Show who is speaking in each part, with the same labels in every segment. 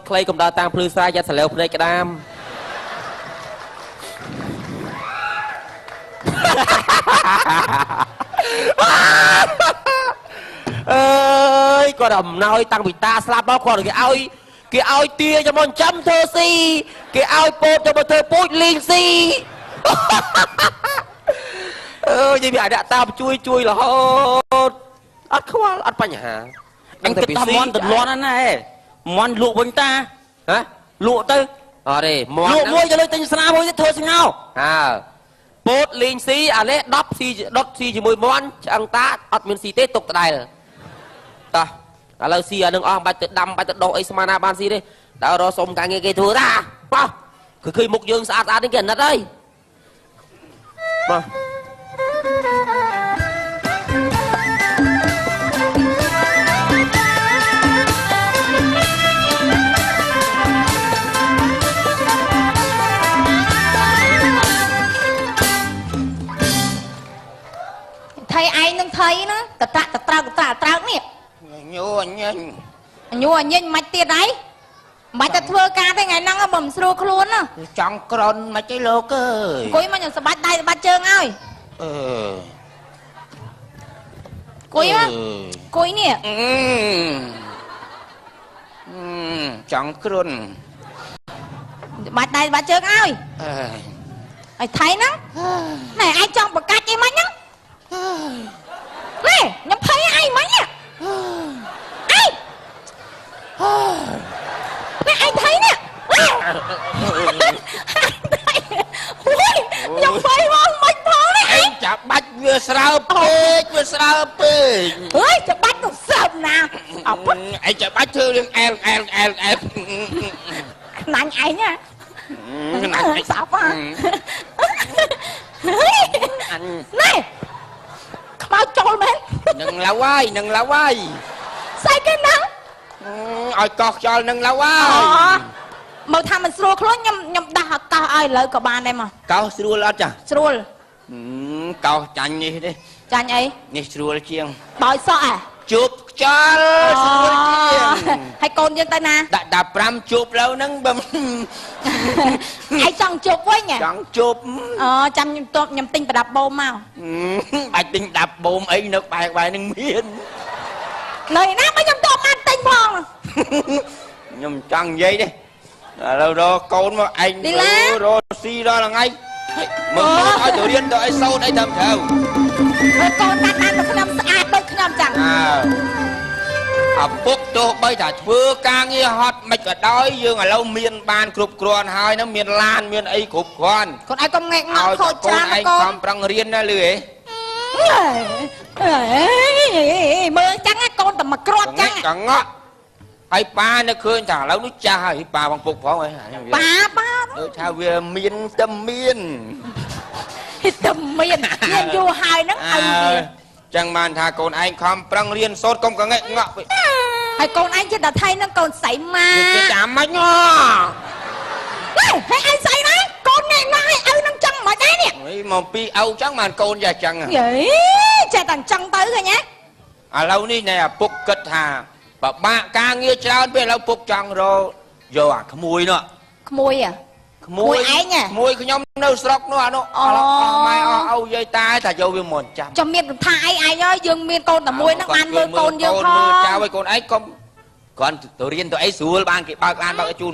Speaker 1: ខ្លីកុំដើរតាមភ្លឺស្រែយ៉ាត់សលែវភ្នែកក្តាមអើយគាត់អំណោយតាំងពីតាស្លាប់មកគាត់គេឲ្យគេឲ្យទាយកមកចាំធ្វើស៊ីគេឲ្យពោតយកមកធ្វើពូជលីងស៊ីអើយនិយាយពីអាអ្នកតាមជួយជួយរហូតអត់ខ្វល់អត់បញ្ហា
Speaker 2: អញគិតថាមន់ទលាន់ណាហេមន់លក់វិញតា
Speaker 1: ហ៎
Speaker 2: លក់ទៅ
Speaker 1: អត់ទេមន់
Speaker 2: លក់មួយទៅលើទិញស្រាមួយទៅធ្វើស្ងោ
Speaker 1: អើពោតលីងស៊ីអានេះ10ស៊ីដុតស៊ីជាមួយមន់ឆ្អឹងតាអត់មានស៊ីទេទុកដដែលតោះឥឡូវស៊ីអានឹងអស់បាច់ទៅដាំបាច់ទៅដោះអីស្មានណាបានស៊ីទេដើររកសុំការងារគេធ្វើតាបោះគឺឃើញមុខយើងស្អាតស្អាតនេះគេអាណិតហើយបាទ
Speaker 3: ថៃឯងនឹងថៃណាតត្រាក់តត្រោកតត្រាក់ត្រោកនេះ
Speaker 4: ញូអញញ
Speaker 3: ញូអញញមិនទៀតអីមិនតែធ្វើការទេថ្ងៃហ្នឹងបើមិនស្រួលខ្លួនណា
Speaker 4: ចង់ក្រនមិនទេលោកអើយ
Speaker 3: អង្គុយមកខ្ញុំស្បាច់ដៃស្បាច់ជើងឲ្យ
Speaker 4: អឺ
Speaker 3: អង្គុយមកអង្គុយនេះ
Speaker 4: ចង់គ្រុន
Speaker 3: ស្បាច់ដៃស្បាច់ជើងឲ្យ
Speaker 4: អើ
Speaker 3: ឲ្យថៃហ្នឹងណែឯងចង់ប្រកាច់អីមិនហ្នឹងណែខ្ញុំភ័យឯងមិញឯងណែឯងថៃនេះខ្ញុំភ័យមកមិនផងនេះ
Speaker 4: ឯងចាំបាច់វាស្រើពេកវាស្រើពេក
Speaker 3: អើយចាំបាច់ទៅសើបណាអពុត
Speaker 4: ឯងចាំបាច់ធ្វើរឿងអែលអែលអែលអែល
Speaker 3: ខ្នាញ់ឯងណា
Speaker 4: ខ្នាញ់ឯង
Speaker 3: ស្អប់ហ่ะ
Speaker 4: អញ
Speaker 3: ណែខ្មៅចូលមែន
Speaker 4: នឹងឡៅហើយនឹងឡៅហើយ
Speaker 3: ស្អីគេហ្នឹង
Speaker 4: ឲ្យកោះខ្យល់នឹងឡៅហើយ
Speaker 3: មកថាមិនស្រួលខ្លួនខ្ញុំខ្ញុំដោះឲ្យកោះឲ្យឥឡូវក៏បានដែរមក
Speaker 4: កោះស្រួលអត់ចា
Speaker 3: ស្រួល
Speaker 4: កោះចាញ់នេះទេ
Speaker 3: ចាញ់អី
Speaker 4: នេះស្រួលជាង
Speaker 3: បោយសក់ហ៎
Speaker 4: ជប់ខ្យល់ស្រួលជាង
Speaker 3: ហើយកូនយើងទៅណា
Speaker 4: ដាក់15ជប់ឡូវហ្នឹងបើ
Speaker 3: ឯងចង់ជប់វិញ
Speaker 4: ចង់ជប់
Speaker 3: អូចាំខ្ញុំតបខ្ញុំទិញប្រដាប់បូមមក
Speaker 4: បាច់ទិញប្រដាប់បូមអីនៅក្បែរក្បែរនឹងមាន
Speaker 3: នៅណាបើខ្ញុំតបបានទិញផង
Speaker 4: ខ្ញុំចង់និយាយទេឥឡូវរកកូនមកឯងរកស៊ីដល់ថ្ងៃមើលឲ្យទៅរៀនទៅអីសូត្រអីតាមត្រូវ
Speaker 3: មើលកូនតាមតាមខ្ញុំស្អាតដូចខ្ញុំចឹង
Speaker 4: អើឪពុកទោះបីថាធ្វើការងារហត់មិនក៏ដោយយើងឥឡូវមានបានគ្រប់គ្រាន់ហើយហ្នឹងមានឡានមានអីគ្រប់គ្រាន់
Speaker 3: កូនឯងកុំងែកងក់ខូចច្រើនកូន
Speaker 4: ឯងខំប្រឹងរៀនណាលឺហ៎
Speaker 3: មើលចឹងកូនតែមកគ្រាប់ចឹង
Speaker 4: កងក់ហើយប៉ានៅឃើញថាឥឡូវនេះចាស់ហើយប៉ាបងពុកផងហើយ
Speaker 3: ប៉ាប៉ា
Speaker 4: ដូចថាវាមានតែមាន
Speaker 3: តែមានមានយូរហើយហ្នឹងឲ្យវា
Speaker 4: ចឹងបានថាកូនឯងខំប្រឹងរៀនសូត្រកុំកងែកងក់
Speaker 3: ហើយកូនឯងចិត្តដល់ថៃហ្នឹងកូនស្អីម៉ា
Speaker 4: គេចាំម៉េចហ៎
Speaker 3: ហេឯងស្អីណាកូនងែកងក់ឲ្យឪហ្នឹងចឹងមិនដែរនេះ
Speaker 4: មកពីឪចឹងបានកូនយ៉ាចឹង
Speaker 3: យីចេះតែចឹងទៅឃើញទេ
Speaker 4: ឥឡូវនេះណែឪពុកគិតថាបបាក់ការងារច្រើនពេកឥឡូវពុកចង់រកយកអាក្មួយនោះ
Speaker 3: ក្មួយហ៎
Speaker 4: ក្មួយ
Speaker 3: ឯង
Speaker 4: ក្មួយខ្ញុំនៅស្រុកនោះអានោះអស់អស់ម៉ែអស់ឪយាយតាថាយកវាមកចាំ
Speaker 3: ចាំមានថាអីឯងហើយយើងមានកូនតែមួយហ្នឹងបានមើលកូនយើងផង
Speaker 4: មើលចៅឲ្យកូនឯងកុំគ្រាន់ទៅរៀនទៅអីស្រួលបានគេបើកឡានបើកឲ្យជូន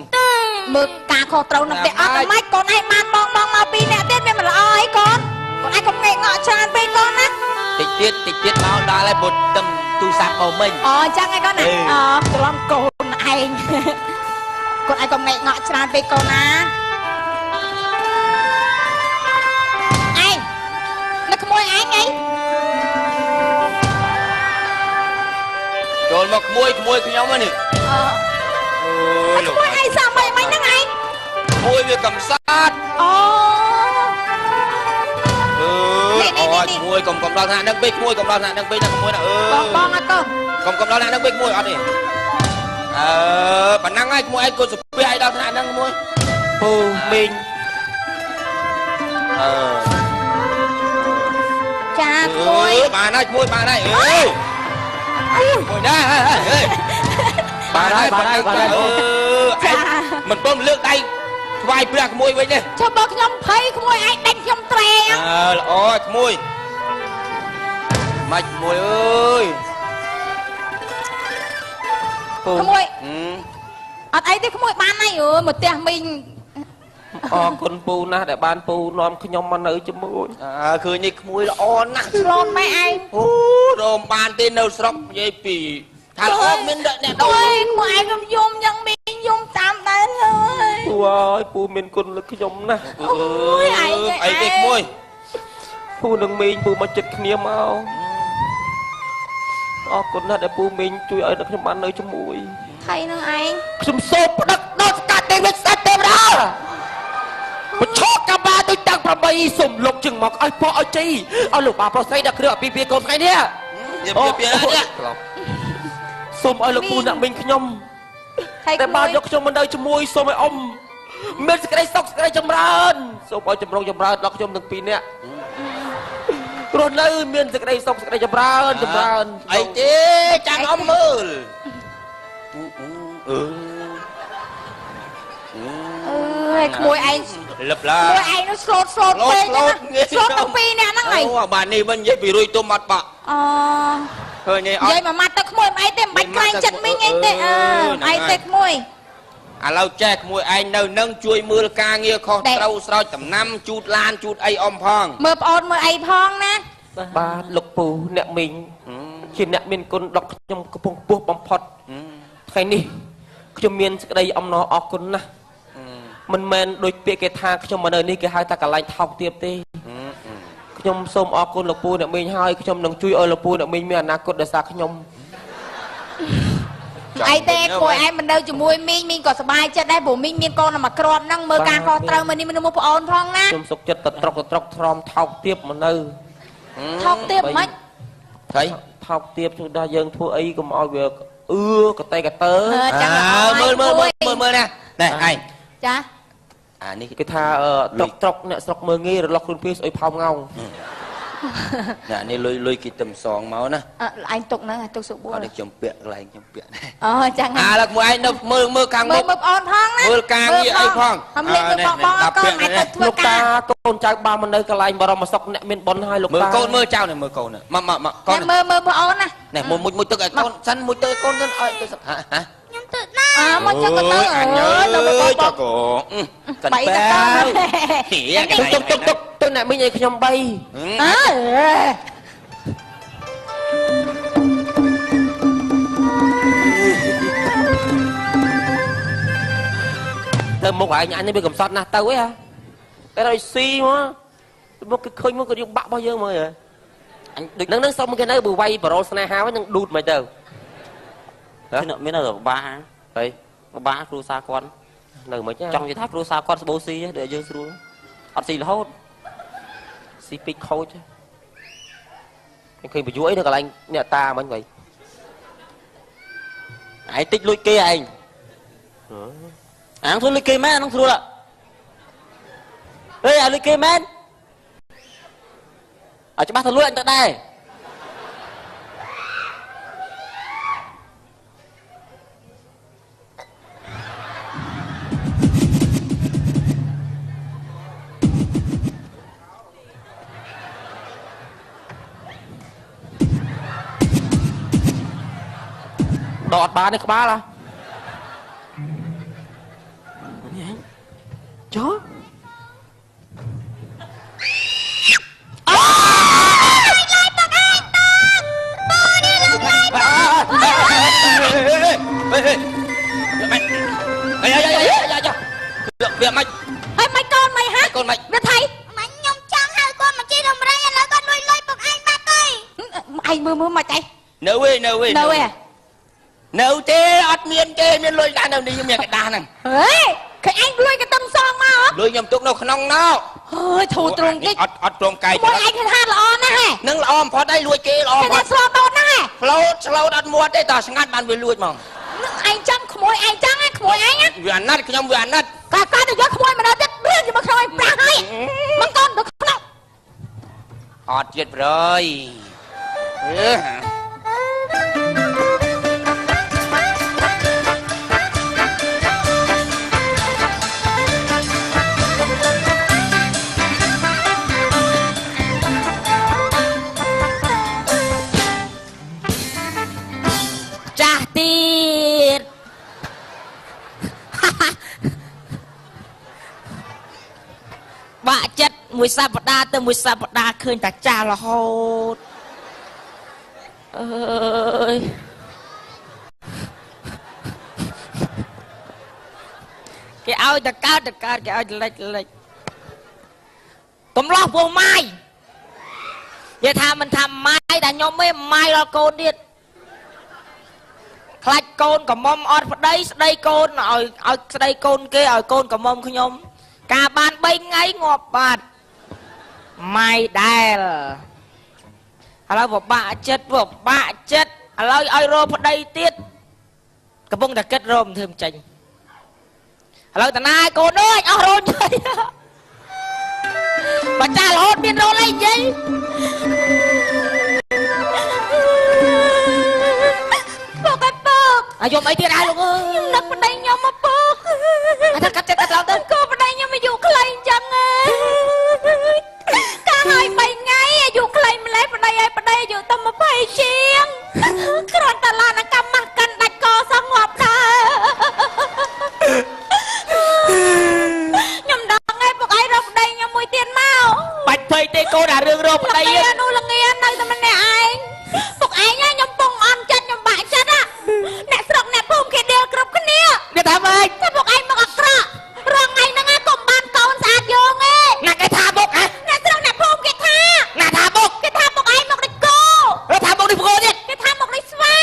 Speaker 3: មើលការខុសត្រូវនឹងផ្ទះអត់តែម៉េចកូនឯងបានបងបងមកពីរនាក់ទៀតវាមិនល្អអីកូនកូនឯងកុំងែកងក់ច្រើនពេកកូនណា
Speaker 1: តិចទៀតតិចទៀតមកដល់ហើយពុតទឹមទូរស័ព្ទមកមិញ
Speaker 3: អូចឹងឯងកូនណាអូច្រឡំកូនឯងកូនឯងកុំងែកងក់ច្រើនពេកកូនណាឯងនៅក្មួយឯងអី
Speaker 4: ចូលមកក្មួយក្មួយខ្ញុំនេះ
Speaker 3: អូក្មួយឯងសាមិនមិនហ្នឹងឯង
Speaker 4: ក្មួយវាកំសត់
Speaker 3: អូ
Speaker 4: អឺអូក្មួយកុំកុំដល់ថ្នាក់ហ្នឹងពេកក្មួយកុំដល់ថ្នាក់ហ្នឹងពេកណាក្មួយណាអឺ
Speaker 3: បងបងអត់កូន
Speaker 4: កុំកុំដល់ថ្នាក់ហ្នឹងពេកក្មួយអត់ទេអឺប៉ុណ្ណឹងហើយក្មួយឯងកូនសុភ័ក្រឲ្យដល់ថ្នាក់ហ្នឹងក្មួយ
Speaker 1: ពូមីង
Speaker 4: អឺ
Speaker 3: ចាក្មួយ
Speaker 4: បានហើយក្មួយបានហើយអើយមួយដែរហេបានហើយបានហើយអឺ ម៉េចមួយអើយ
Speaker 1: ពូ
Speaker 3: ក្មួយអត់អីទេក្មួយបានហើយអើយមកផ្ទះមីង
Speaker 1: អរគុណពូណាស់ដែលបានពូនាំខ្ញុំមកនៅជាមួយ
Speaker 4: អើឃើញនេះក្មួយល្អណាស់
Speaker 3: ឆ្លូនម៉ែឯង
Speaker 4: អូរមបានទេនៅស្រុកនិយាយពីថាល្អមានអ្នកដោ
Speaker 3: អូយមួយឯងខ្ញុំយំយ៉ាងមីងយំតាមដែរហើយ
Speaker 1: ពូអើយពូមានគុណលើខ្ញុំណាស់
Speaker 4: អូយឯងអីទេក្មួយ
Speaker 1: ពូនឹងមីងពូមកចិត្តគ្នាមកអរគុណណាស់ដែលពូមីងជួយឲ្យខ្ញុំបាននៅជាមួយ
Speaker 3: ថៃនឹងឯង
Speaker 1: ខ្ញុំសូមផ្ដឹកដល់ស្កាត់ទេវស្ដេចទេវតាប្រឈកកម្បាដូចតាំង8សូមលុកជើងមកឲ្យពោឲ្យជ័យឲ្យលោកបាប្រុសស្រីដល់គ្រឿងអភិពាកូនថ្ងៃនេះ
Speaker 4: ពីនេះ
Speaker 1: សូមឲ្យលោកពូអ្នកមីងខ្ញុំតែបានយកខ្ញុំមកនៅជាមួយសូមឲ្យអ៊ំមានសេចក្តីសុខសេចក្តីចម្រើនសូមឲ្យចម្រុងចម្រើនដល់ខ្ញុំទាំងពីរនាក់រស់នៅមានសេចក្តីសុខសេចក្តីចម្រើនចម្រើន
Speaker 4: អីទេចាំអ៊ំមើលអឺ
Speaker 3: អើយក្មួយឯង
Speaker 4: លឹបឡា
Speaker 3: ក្មួយឯងនោះស្លូតស្លូតពេកណាស្លូតទាំងពីរនាក់ហ្នឹងឯង
Speaker 4: អូបាទនេះវិញនិយាយពីរុយទុំអត់បាក់
Speaker 3: អូ
Speaker 4: ឃើញទេអត់
Speaker 3: និយាយមួយម៉ាត់ទៅក្មួយមិនអីទេមិនបាច់ខ្លាញ់ចិត្តមីងអីទេអើអីទេក្មួយ
Speaker 4: ឥឡូវចេះក្មួយឯងនៅនឹងជួយមើលការងារខុសត្រូវស្រោចដំណាំជូតឡានជូតអីអ៊ំផង
Speaker 3: មើលប្អូនមើលអីផងណា
Speaker 1: បាទលោកពូអ្នកមីងជាអ្នកមានគុណដល់ខ្ញុំកំពុងពោះបំផុតថ្ងៃនេះខ្ញុំមានសេចក្តីអំណរអរគុណណាស់មិនមែនដូចពាក្យគេថាខ្ញុំមកនៅនេះគេហៅថាកន្លែងថោកទាបទេខ្ញុំសូមអរគុណលោកពូអ្នកមីងហើយខ្ញុំនឹងជួយឲ្យលោកពូអ្នកមីងមានអនាគតដោយសារខ្ញុំ
Speaker 3: អីទេក្មួយឯងមិននៅជាមួយមីងមីងក៏សប្បាយចិត្តដែរព្រោះមីងមានកូនតែមួយគ្រាប់ហ្នឹងមើលការខុសត្រូវមើលនេះមើលមុខប្អូនផងណា
Speaker 1: ខ្ញុំសុខចិត្តទៅត្រុកត្រុកទ្រាំថោកទាបមកនៅ
Speaker 3: ថោកទាបមិន
Speaker 4: ថៃ
Speaker 1: ថោកទាបជួយដល់យើងធ្វើអីកុំឲ្យវាអឺកតេកតើ
Speaker 4: មើលមើលមើលមើលណាណែឯង
Speaker 3: ចា
Speaker 4: អានេះ
Speaker 1: គេថាត្រុកត្រុកអ្នកស្រុកមើងងាយរលាស់ខ្លួនពីស្អុយផោមងោង
Speaker 4: អ្នកនេះលុយលុយគេទឹមសងមកណា
Speaker 3: ឯងទុកហ្នឹងទុកសុបួល
Speaker 4: អត់នេះខ្ញុំពាក់កន្លែងខ្ញុំពាក់ដែរ
Speaker 3: អូចឹង
Speaker 4: អាឡូវមួយឯងនៅមើលមើលខាងមុខ
Speaker 3: មើលមើលប្អូនផងណា
Speaker 4: មើលការងារអីផង
Speaker 3: ហំលេងមើលបងបងកូនឯងទៅធ្វើការ
Speaker 1: កូនចៅបានមកនៅកន្លែងបរមសុខអ្នកមានបុណ្យហើយលោក
Speaker 4: មើលកូនមើលចៅនេះមើលកូនមកមកមកកូន
Speaker 3: មើលមើលប្អូនណា
Speaker 4: នេះមួយមួយទឹកឲ្យកូនសិនមួយទឹកឲ្យកូនសិនឲ្យទៅហ៎ហ៎
Speaker 3: ខ្ញុំទឹកណាអើមកចឹងក៏ទៅ
Speaker 4: អញអើយចកក
Speaker 3: បី
Speaker 4: ែ
Speaker 3: ទៅ
Speaker 1: ទុកទុកទុកទុកអ្នកមីងឲ្យខ្ញុំ3
Speaker 3: អើ
Speaker 1: ទៅមុខឯងអញនេះវាកំសត់ណាស់ទៅអីហ่ะតែឲ្យស៊ីមកមកគេឃើញមកក៏យើងបាក់របស់យើងមកហ៎អញដូចនឹងនឹងសុំគេនៅបើវាយប្រូស្នេហាវិញនឹងឌូតមកទៅ
Speaker 2: មាននៅបា
Speaker 1: ហើយ
Speaker 2: បាគ្រូសាគាត់
Speaker 1: នៅមិន
Speaker 2: ចង់និយាយថាគ្រូសាគាត់ស្បូស៊ីដូចយើងស្រួលអត់ស៊ីរហូត
Speaker 1: ស៊ីពេកខូចខ្ញុំឃើញបញ្យួរអីនៅកន្លែងអ្នកតាមិញវិញ
Speaker 2: ឯងតិចលួចគេឯងអាងធ្វើលួចគេមែនអាងស្រួលហេអាលួចគេមែនអត់ច្បាស់ទៅលួចអញទៅដែរ
Speaker 1: ដកអត់បានទេក្បាលហ៎
Speaker 2: ចុះ
Speaker 4: អីអីអីវាមិន
Speaker 3: ហើយមិនកូនមិនហ่ะ
Speaker 4: កូនមិន
Speaker 3: វាថៃ
Speaker 5: មិនខ្ញុំចង់ហៅគាត់មកជិះដំរីឥឡូវគាត់លួចលុយពុកឯងបាត់ទេ
Speaker 3: ឯងមើលមើលមិនអី
Speaker 4: នៅវិញនៅវិញ
Speaker 3: នៅឯ
Speaker 4: នៅទេអត់មានទេមានលុយដាក់នៅនេះមានកដាស់ហ្នឹង
Speaker 3: ហេឃើញឯងលុយក៏ទឹមសងមក
Speaker 4: លុយខ្ញុំទុកនៅក្នុងណោ
Speaker 3: ហើយធូរទ្រង់តិច
Speaker 4: អត់អត់ព្រមកាយ
Speaker 3: មួយឯងថាល្អណាស់ហ៎
Speaker 4: នឹងល្អបំផុតហើយលួចគេល្អបំផុត
Speaker 3: គេថាស្លូតដូតណាស់ហ៎
Speaker 4: ស្លូតស្លូតអត់មាត់ទេតស្ងាត់បានវាលួចហ្មង
Speaker 3: នឹងឯងចាំក្មួយឯងចឹងក្មួយឯង
Speaker 4: វាអាណិតខ្ញុំវាអាណិត
Speaker 3: កាកាទៅយកក្មួយមកដល់ទៀតរឿងជាមួយក្នុងឯងប្រាស់ហើយមកកូនទៅក្នុង
Speaker 4: អត់ជាតិប្រយអឺ
Speaker 6: មួយសប្តាហ៍ទៅមួយសប្តាហ៍ឃើញតែចាស់រហូត
Speaker 1: អើយ
Speaker 6: គេឲ្យតកើតតកើតគេឲ្យលិចលិចកំឡោះពោះម៉ាយនិយាយថាមិនថាម៉ាយតែខ្ញុំទេម៉ាយដល់កូនទៀតខ្លាចកូនកំមុំអត់ប្តីស្ដីកូនឲ្យឲ្យស្ដីកូនគេឲ្យកូនកំមុំខ្ញុំការបាន3ថ្ងៃងាប់បាត់ម៉ាយដែលឥឡូវពិបាកចិត្តពិបាកចិត្តឥឡូវឲ្យរកប្តីទៀតកំពុងតែគិតរកមិនធ្វើមិនចេញឥឡូវតាណាឲ្យកូនអើយអស់រោចហើយបើចាស់រហូតមានរោលអីនិយាយ
Speaker 3: ពុកឯពុក
Speaker 6: អាយំអីទៀតហើយលោកអើយ
Speaker 3: ខ្ញុំនឹកប្តីខ្ញុំមកពុក
Speaker 6: អាថាកាត់ចិត្តកាត់ឡោទៅ
Speaker 3: ក៏ប្តីខ្ញុំអាយុខ្លីអញ្ចឹងកាលហើយ3ថ្ងៃអាយុខ្លីម្លេះប្តីឲ្យប្តីអាយុតែ20ជាងគ្រាន់តែឡានកម្មម៉ាស់កាន់ដាច់កសោះងាប់ដែរខ្ញុំដឹងហើយពុកឯងរកប្តីខ្ញុំមួយទៀតមក
Speaker 6: បាច់ភ័យទេកូនអារឿងរកប្តី
Speaker 3: នោះលងានៅតែម្នាក់ឯងពុកឯងខ្ញុំពងអន់ចិត្តខ្ញុំបាក់ចិត្តអ្នកស្រុកអ្នកភូមិគេដៀលគ្រប់គ្នា
Speaker 6: គេថាម៉េច
Speaker 3: ថាពុកឯងមកអាក្រក់រងថ្ងៃហ្នឹងកុំបានកូនស្អាតយើងឯង
Speaker 6: ណាគេថាបុកហ៎
Speaker 3: អ្នកស្រុកអ្នកភូមិគេថា
Speaker 6: ណាថាបុក
Speaker 3: គេថាពុកឯងមកដូចគោ
Speaker 6: ថាបុកនេះគោទៀត
Speaker 3: គេថាមកដូចស្វា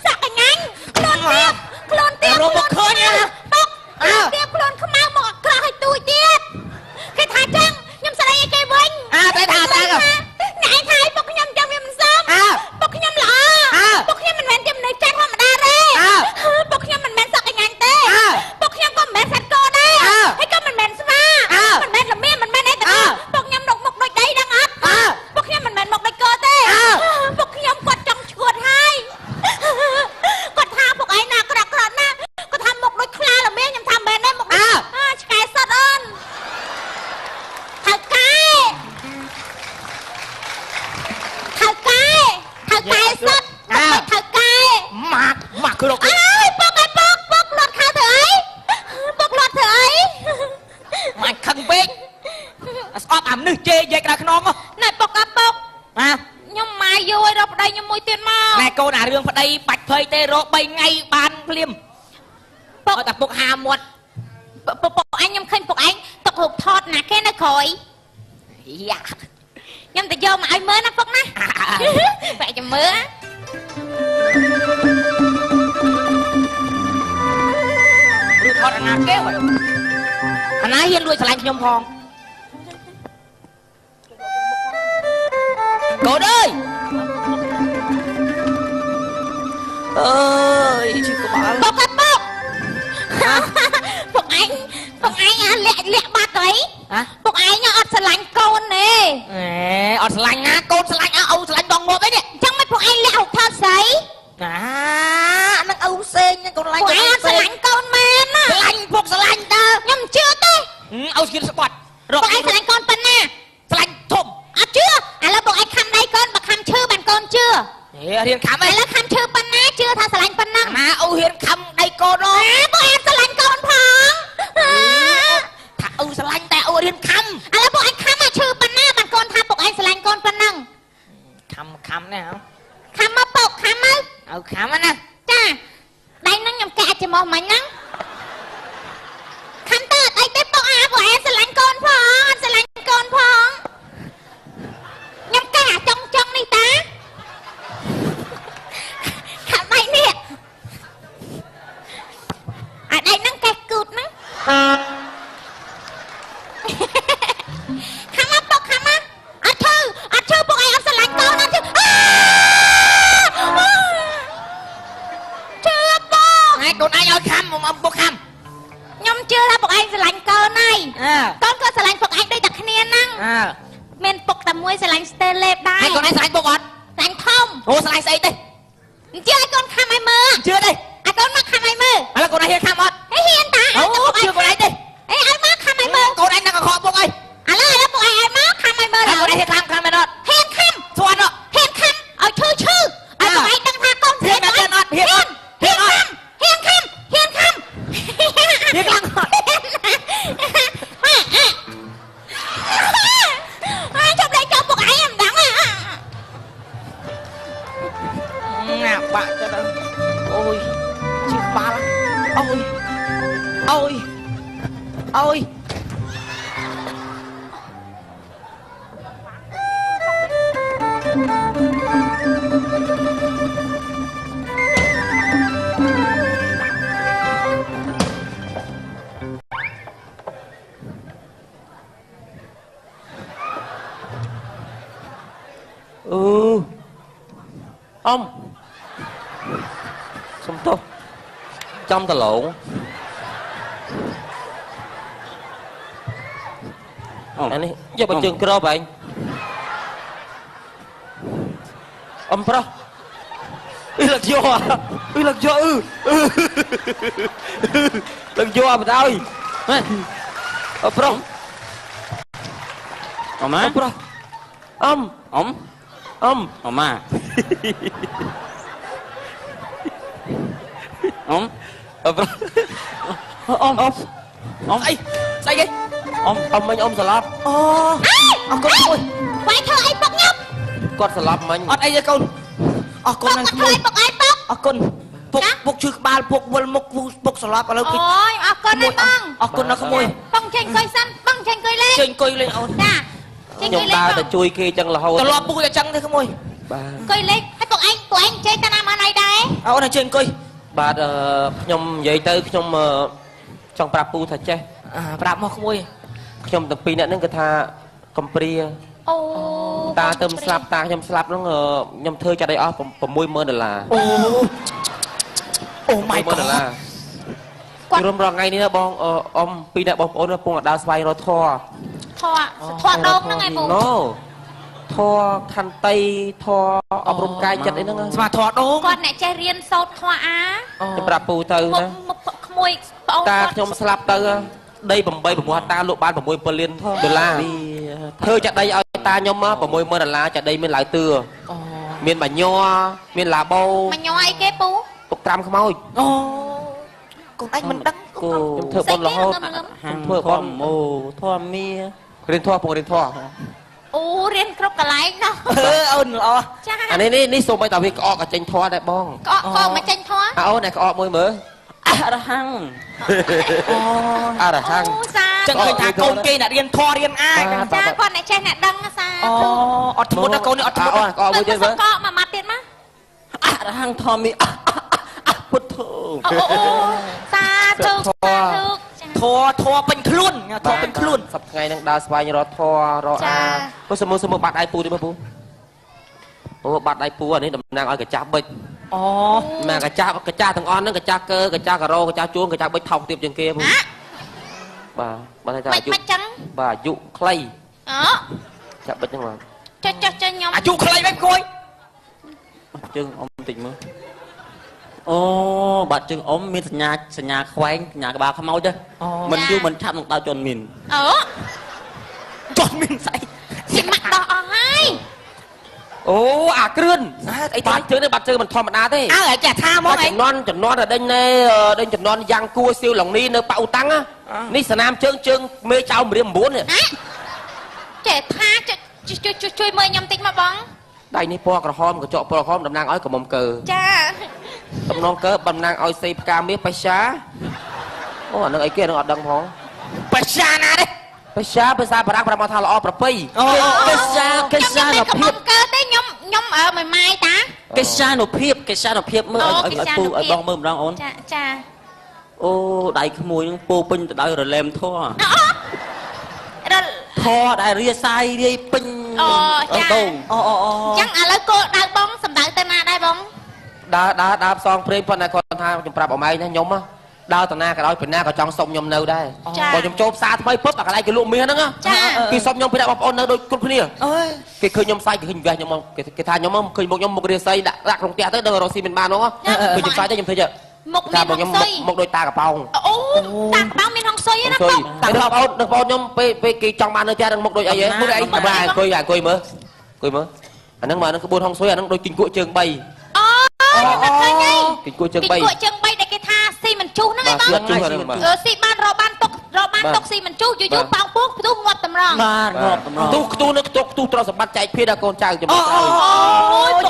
Speaker 3: សក់កញ្ញាញ់ខ្លួនទៀបខ្លួនទៀប
Speaker 6: រកមកឃើញ
Speaker 3: បុកខ្លួនទៀបខ្លួនខ្មៅមកអាក្រក់ឲ្យទូចទៀតគេថាចឹងខ្ញុំស្ដីឲ្យគេវិញ
Speaker 6: អើតែថាតែ
Speaker 3: អ្នកឯងថាឲ្យពុកខ្ញុំចឹងវាមិនសមពុកខ្ញុំល្អពុកខ្ញុំមិនមែនជាមនុស្សចាស់ធម្មតាទេពុកខ្ញុំមិនមែនសក់កញ្ញាញ់ទេពុកខ្ញុំក៏មិនមែនសត្វគោដែរហើយក៏មិនមែនស្វាមិនមែនល្មៀមិនមែនអីទាំងពុកខ្ញុំមុខមុខដូចដីដឹងអត់ពុកខ្ញុំមិនមែនមុខដូចគោទេពុកខ្ញុំគាត់ចង់ឈួតហើយគាត់ថាពុកឯងណាក្រក់ក្រក់ណាគាត់ថាមុខដូចខ្លាល្មៀខ្ញុំថាមិនមែនទេមុខឆ្កែសុតអូនថៅកែថៅកែថៅកែសុតថៅកែ
Speaker 6: ម៉ាក់ម៉ាក់គឺរក
Speaker 3: អើយពុកឯពុកពុកលត់ខៅធ្វើអីពុកលត់ធ្វើអី
Speaker 6: ម៉ាច់ខឹងពេកស្អប់អាមនុស្សជេរយាយក្រៅខ្នង
Speaker 3: ណែពុកអាពុក
Speaker 6: ណា
Speaker 3: ខ្ញុំម៉ាយយូរឲ្យរកប្តីខ្ញុំមួយទៀតមក
Speaker 6: ណែកូនអារឿងប្តីបាច់ភ័យទេរក3ថ្ងៃបានភ្លាមពុកតែពុកហាមាត់
Speaker 3: ពុកពុកឯងខ្ញុំឃើញពុកឯងទុករូបថតណាគេនៅក្រោយយ៉ាខ្ញុំទៅយកមកឲ្យមើលណាពុកណាបែកចាំមើល
Speaker 6: រូបថតអាណាគេអាណាហ៊ានលួចស្រឡាញ់ខ្ញុំផងកូនអើយ
Speaker 1: អើយឈឺក្បាល
Speaker 3: ពុកអពុកពុកឯងពុកឯងអាលាក់លាក់បាត់អីពុកឯងអត់ស្រឡាញ់កូនទេ
Speaker 6: អេអត់ស្រឡាញ់ណាកូនស្រឡាញ់ឪស្រឡាញ់ដងងាប់អីនេះ
Speaker 3: អញ្ចឹងមិនពុកឯងលាក់រូបថតស្អី
Speaker 6: ណាហ្នឹងឪផ្សេងកូនឡាញ់
Speaker 3: ពុកឯងអត់ស្រឡាញ់កូនមែនណា
Speaker 6: ស្រឡាញ់ពុកស្រឡាញ់តើ
Speaker 3: ខ្ញុំជឿទេ
Speaker 6: ឪស្គៀនស្បត់
Speaker 3: ពុកឯងស្រឡាញ់កូនប៉ុណ្ណា
Speaker 6: ស្រឡាញ់ធំ
Speaker 3: អត់ជឿឥឡូវពុកឯងខំដៃកូនបើខំឈឺបានកូនជឿ
Speaker 6: ហេរៀនខំ
Speaker 3: ឥឡូវខំឈឺប៉ុណ្ណាជឿថាស្រឡាញ់ប៉ុណ្ណឹង
Speaker 6: ណាឪហ៊ានខំដៃកូនអូ
Speaker 3: ពុកឯងស្រឡាញ់កូនផង
Speaker 6: ថាឪស្រឡាញ់តែឪរៀនខំ
Speaker 3: ឥឡូវពុកឯងខំឲ្យឈឺប៉ុណ្ណាបានកូនថាពុកឯងស្រឡាញ់កូនប៉ុណ្ណឹង
Speaker 6: ខំខំណា
Speaker 3: ខំមកពុកខំមក
Speaker 6: ឪខំណា
Speaker 3: ចាដៃហ្នឹងខ្ញុំកែច្មោះមិញហ្នឹងខំទៅអត់អីទេពុកអាពុកឯងស្រឡាញ់កូនផងអត់ស្រឡាញ់កូនផងខ្ញុំកែអាចុងចុងនេះតាខំដៃនេះអាដៃហ្នឹងកែគូតហ្នឹងខំមកពុកខំមកអត់ឈឺអត់ឈឺពុកឯងអត់ស្រឡាញ់កូនអត់ឈឺជឿពុក
Speaker 6: ហើយកូនឯងឲ្យខំមកពុកខំ
Speaker 3: ខ្ញុំជឿថាពុកឯងស្រឡាញ់កូនហើយកូនក៏ស្រឡាញ់ពុកឯងដូចតែគ្នាហ្នឹងមានពុកតែមួយស្រឡាញ់ស្ទើលេបដែរ
Speaker 6: ហើយកូនឯងស្រឡាញ់ពុកអត់
Speaker 3: ស្រឡាញ់ធំ
Speaker 6: អូស្រឡាញ់ស្អីទេ
Speaker 3: អញ្ជើញឲ្យកូនខំឲ្យមើល
Speaker 6: ជឿទេ
Speaker 3: ឲ្យកូនមកខំឲ្យមើល
Speaker 6: ឥឡូវកូនឯងហ៊ានខំអត់
Speaker 3: ហេហ៊ានតា
Speaker 6: អូជឿកូនឯងទេ
Speaker 3: អេឲ្យមកខំឲ្យមើល
Speaker 6: កូនឯងនឹងកខពុកអី
Speaker 3: ឥឡូវឥឡូវពុកឯងឲ្យមកខំឲ្យមើល
Speaker 6: ហើយកូនឯងហ៊ានខំខំមែនអត់
Speaker 3: ហ៊ានខំ
Speaker 6: ស្វាត់អត់
Speaker 3: ហ៊ានខំឲ្យឈឺឈឺឲ្យពុកឯងដឹងថាកូន
Speaker 6: ហ៊ានអត់ហ៊ានអត់ហ៊ានអត់
Speaker 3: ហ៊ានខំហ៊ានខំ
Speaker 6: ហ៊ានខ្លាំងអត់
Speaker 3: ហ៊ាន
Speaker 6: អូយអូយ
Speaker 1: អឺអ៊ំសុំទោសចំដឡងអានេះយកបើជើងក្របឯងអ៊ំប្រុសអ៊ីលឹកយកអ៊ីលឹកយកអឺលឹកយកអត់ឲ្យអ៊ំប្រុស
Speaker 2: អ៊ំណា
Speaker 1: ប្រុសអ៊ំ
Speaker 2: អ៊ំ
Speaker 1: អ៊ំ
Speaker 2: អ៊ំម៉ាអ៊ំ
Speaker 1: អ៊ំអ៊ំអ៊ំ
Speaker 2: អ៊ំ
Speaker 6: អីស្អីគេ
Speaker 2: អ៊ំ
Speaker 1: អ៊ំមិញអ៊ំស្លាប់
Speaker 6: អូអរគុណក្មួយ
Speaker 3: វាយធ្វើអីពុកខ្ញុំ
Speaker 1: គាត់ស្លាប់មិញ
Speaker 6: អត់អីទេកូនអរគុណណាស់ក្មួយ
Speaker 3: ពុកអីពុក
Speaker 6: អរគុណពុកពុកឈឺក្បាលពុកវិលមុខពុកស្លាប់ឥឡូវ
Speaker 3: អូយអរគុណណាស់បង
Speaker 6: អរគុណណាស់ក្មួយ
Speaker 3: បងចេញអង្គុយសិនបងចេញអង្គុយលេង
Speaker 6: ចេញអង្គុយលេងអូន
Speaker 3: ចាចេញ
Speaker 1: ខ្ញុំ
Speaker 3: អង្គុយលេង
Speaker 1: ដើរទៅជួយគេចឹងរហូត
Speaker 6: ត្រឡប់ពុកតែចឹងទេក្មួយ
Speaker 1: បាទ
Speaker 3: អង្គុយលេងហើយពុកឯងពុកឯងចេញតាណាមកណៃដែរ
Speaker 6: អូនចេញអង្គុយ
Speaker 1: បាទខ្ញុំនិយាយទៅខ្ញុំចង់ប្រាប់ពូថាចេះ
Speaker 6: ប្រាប់មកក្មួយ
Speaker 1: ខ្ញុំទាំងពីរអ្នកហ្នឹងគឺថាកំព្រា
Speaker 3: អូ
Speaker 1: តាទៅស្លាប់តាខ្ញុំស្លាប់ហ្នឹងខ្ញុំធ្វើចាត់ឲ្យអស់60000ដុល្លារ
Speaker 6: អូអូ my
Speaker 1: ដុល្លារគាត់រំរងថ្ងៃនេះបងអ៊ំពីរអ្នកបងប្អូនកំពុងដើរស្វែងរកធរ
Speaker 3: ធរដងហ្នឹងឯងពូ
Speaker 1: ណូធរខន្តីធរអប់រំកាយចិត្តអីហ្នឹង
Speaker 6: ស្មាធរដង
Speaker 3: គាត់អ្នកចេះរៀនសូត្រធរអា
Speaker 1: ខ្ញុំប្រាប់ពូទៅណា
Speaker 3: មុខក្មួយប្អូន
Speaker 1: តាខ្ញុំស្លាប់ទៅដី8 6តាលក់បាន6 7លានដុល្លារធ្វើចាក់ដីឲ្យតាខ្ញុំមក60000ដុល្លារចាក់ដីមានឡាវទឿមានបាញ័រមានឡាបូ
Speaker 3: បាញ័រអីគេពូ
Speaker 1: ទុកត្រាំខ្មោច
Speaker 6: អូកូនឯងមិនដឹង
Speaker 1: ខ្ញុំធ្វើបុណ្យរហូតធ្វើបុណ្យ
Speaker 2: អូធម្មមា
Speaker 1: រៀនធម៌ពងរៀនធម៌
Speaker 3: អូរៀនគ្រប់កន្លែងណោះ
Speaker 6: អូនល្អ
Speaker 3: ចា
Speaker 1: អានេះនេះសូម្បីតែវាក្អកក៏ចេញធម៌ដែរបង
Speaker 3: ក្អកក៏មកចេញធម៌
Speaker 1: អូនឯក្អកមួយមើល
Speaker 2: អរហង្គ
Speaker 6: អូ
Speaker 1: អរហង្គ
Speaker 3: សា
Speaker 6: ចឹងឃើញថាកូនគេអ្នករៀនធម៌រៀនអា
Speaker 3: ចាគាត់អ្នកចេះអ្នកដឹងសា
Speaker 6: អូអត់ធ្មត់ណាកូននេះអត់ធ្មត់
Speaker 1: អូក្អកមួយទៀតមើល
Speaker 3: ក្អកមួយម៉ាត់ទៀតមក
Speaker 2: អរហង្គធម្មីពុទ្ធោ
Speaker 3: អូសាធុសាធុ
Speaker 6: ធរធរពេញខ្លួនធរពេញខ្លួន
Speaker 1: សប្តាហ៍ថ្ងៃនឹងដើរស្វែងរកធររកអាពូសមុសមុបាត់ដៃពូទេមើលពូអូបាត់ដៃពូអានេះតំណាងឲ្យកញ្ចាស់បិច
Speaker 6: អូ
Speaker 1: ម៉ែកញ្ចាស់កញ្ចាស់ទាំងអស់ហ្នឹងកញ្ចាស់កើកញ្ចាស់ការ៉ូកញ្ចាស់ជួងកញ្ចាស់បិចថោកទៀតជាងគេពូបាទបាទថាអាយុបាទអាយុខ្លី
Speaker 3: អូ
Speaker 1: ចាក់បិចហ្នឹងបាទ
Speaker 3: ចុះចុះចុះខ្ញុំ
Speaker 6: អាយុខ្លីវិញគួយ
Speaker 2: ជើងអ៊ំតិចមើលអូបាទជើងអ៊ំមានសញ្ញាសញ្ញាខ្វែងសញ្ញាក្បាលខ្មោចទេមិនយូរមិនឆាប់នឹងដល់ជន់មីន
Speaker 3: អូ
Speaker 6: ជន់មីនស្អី
Speaker 3: ស៊ីម៉ាក់ដោះអស់ហើយ
Speaker 1: អូអាគ្រឿន
Speaker 6: អី
Speaker 1: បាត់ជើងនេះបាត់ជើងមិនធម្មតាទេ
Speaker 6: អើចាថាមក
Speaker 1: ចំនួនចំនួនដេញនេះដេញចំនួនយ៉ាងគួសៀវឡុងនេះនៅប៉ាអ៊ូតាំងនេះសនាមជើងជើងមេចៅមរៀម9នេះ
Speaker 3: ចេះថាជួយជួយមើលខ្ញុំតិចមកបង
Speaker 1: ដៃនេះពណ៌ក្រហមកញ្ចក់ពណ៌ក្រហមតំណាងឲ្យក្រមុំកើ
Speaker 3: ចា
Speaker 1: តំណងកើតំណាងឲ្យសេផ្កាមាសបេសាអូអានឹងអីគេអានឹងអត់ដឹងផង
Speaker 6: បេសាណាទេ
Speaker 1: បេសាភាសាបារាំងប្រមាថាល្អប្រពៃ
Speaker 6: អូ
Speaker 2: កេសាកេសានុភាព
Speaker 3: កើទេខ្ញុំខ្ញុំមួយម៉ាយតា
Speaker 2: កេសានុភាពកេសានុភាពមើលឲ្យពូឲ្យបងមើលម្ដងអូន
Speaker 3: ចាចា
Speaker 2: អូដៃក្មួយនឹងពោពេញទៅដោយរលែមធរធរដែលរាសាយរាយពេញ
Speaker 3: អូចា
Speaker 6: អូអូអូ
Speaker 3: ចឹងឥឡូវគោដៅបងសំដៅទៅណាដែរបង
Speaker 1: ដើរដើរដើរផ្សងព្រេងប៉ុន្តែគាត់ថាខ្ញុំប្រាប់អម៉ែណាខ្ញុំដើរតាណាក៏ដោយពីណាក៏ចង់សុំខ្ញុំនៅដែរបើខ្ញុំចូលផ្សារថ្មីពឹបអាកន្លែងគេលក់មាសហ្នឹងគេសុំខ្ញុំពីដាក់បងប្អូននៅដូចគ្រប់គ្នាគេឃើញខ្ញុំសាយគេឃើញវះខ្ញុំគេថាខ្ញុំឃើញមុខខ្ញុំមុខរាសីដាក់ក្នុងផ្ទះទៅដឹងរកស៊ីមិនបានហ្នឹងឃើញខ្ញុំសាយទៅខ្ញុំធ្វើចេះ
Speaker 3: មុខមានហុងស៊ុយ
Speaker 1: មុខដូចតាកប៉ោង
Speaker 3: អូតាកប៉ោងមានហុងស៊ុយណាបង
Speaker 1: តាបងប្អូនបងប្អូនខ្ញុំពេលគេចង់បាននៅផ្ទះនឹងមុខដូចអីហ៎មុខអីបាទអង្គុយអង្គុយមើលអង្គុយមើលអាហ្នឹងមកហ្នឹងក្បួនហុងស៊ុយអាហ្នឹងដូចគីងគក់ជើង3
Speaker 3: អូខ្ញុំឃើញហើយ
Speaker 1: គីងគក់ជើង3
Speaker 3: គីងគក់ជើង3ដែលគេថាស៊ីមិនជុះហ្នឹងឯងបងស៊ីបានរកបានទុករកបានទុកស៊ីមិនជុះយូរយូរប៉ោងពោះផ្ទុះងាប់តម្រង
Speaker 2: បាទងាប់តម្រង
Speaker 1: ផ្ទុះខ្ទុះនៅខ្ទុះខ្ទុះទ្រព្យសម្បត្តិចែកភារដល់កូនចៅជំនួស
Speaker 6: អូ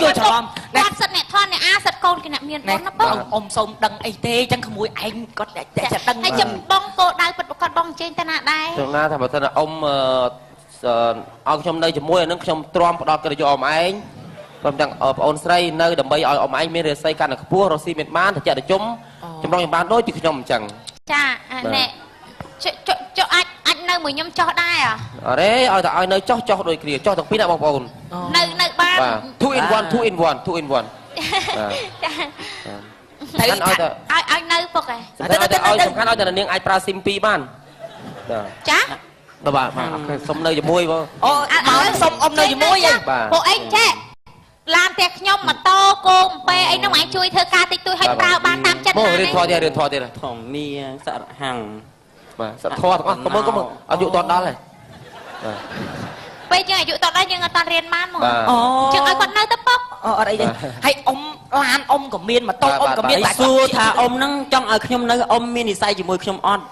Speaker 6: យល់ច្រឡំ
Speaker 3: គាត់សិតអ្នក ធម៌អ្នកអាសិតកូនគេអ្នកមាន
Speaker 6: ណែ
Speaker 3: បុណ្យណាពុក
Speaker 6: អ៊ំសូមដឹងអីទេចឹងក្មួយឯងគាត់តែតែដឹង
Speaker 3: ហើយចាំបងគោដៅពិតប្រកបបងជេងតាណាដែរ
Speaker 1: ត្រង់ណាថាបើសិនអ៊ំឲ្យខ្ញុំនៅជាមួយអានឹងខ្ញុំទ្រាំផ្ដល់កិត្តិយសអ៊ំឯងព្រមទាំងប្អូនស្រីនៅដើម្បីឲ្យអ៊ំឯងមានរាសីកាន់តែខ្ពស់រស់ស៊ីមានបានត្រជាក់ត្រជុំចម្រុងចម្បានដូចជាខ្ញុំអញ្ចឹង
Speaker 3: ចាណែចុចចុចអាចអាចនៅមួយខ្ញុំចោះដែរ
Speaker 1: អរេឲ្យតែឲ្យនៅចោះចោះដូចគ្នាចោះទាំងពីរណាបងប្អូន
Speaker 3: នៅនៅបាន
Speaker 1: 2 in 1 2 in 1 2 in 1
Speaker 3: ចា
Speaker 1: ត្រូវឲ្យតែ
Speaker 3: ឲ្យឲ្យនៅពុកឯង
Speaker 1: សំខាន់ឲ្យតែឲ្យសំខាន់ឲ្យតែនាងអាចប្រើស៊ីម2បាន
Speaker 3: ចា
Speaker 1: បាទបាទសុំនៅជាមួយបង
Speaker 6: អូមកសុំអ៊ំនៅជាមួយហី
Speaker 3: ពួកឯងចេះឡានផ្ទះខ្ញុំម៉ូតូគោអំពេអីហ្នឹងឯងជួយធ្វើការតិចតួចឲ្យប្រើបានតាមចិត្ត
Speaker 1: មករៀនធေါ်ទៀតរៀនធေါ်ទៀត
Speaker 2: ធម្មាសរហង្គ
Speaker 1: បាទសធေါ်ទាំងអស់កុំមើលកុំមើលអាយុតដល់ហើយ
Speaker 3: ពេលយើងអាយុតដល់យើងអត់តរៀនបានមក
Speaker 6: អូ
Speaker 3: ចឹងឲ្យគាត់នៅទៅពុក
Speaker 6: អូអត់អីទេហើយអ៊ំឡានអ៊ំក៏មានម៉ូតូអ៊ំក៏មាន
Speaker 2: តែសួរថាអ៊ំហ្នឹងចង់ឲ្យខ្ញុំនៅអ៊ំមាននិស័យជាមួយខ្ញុំអត់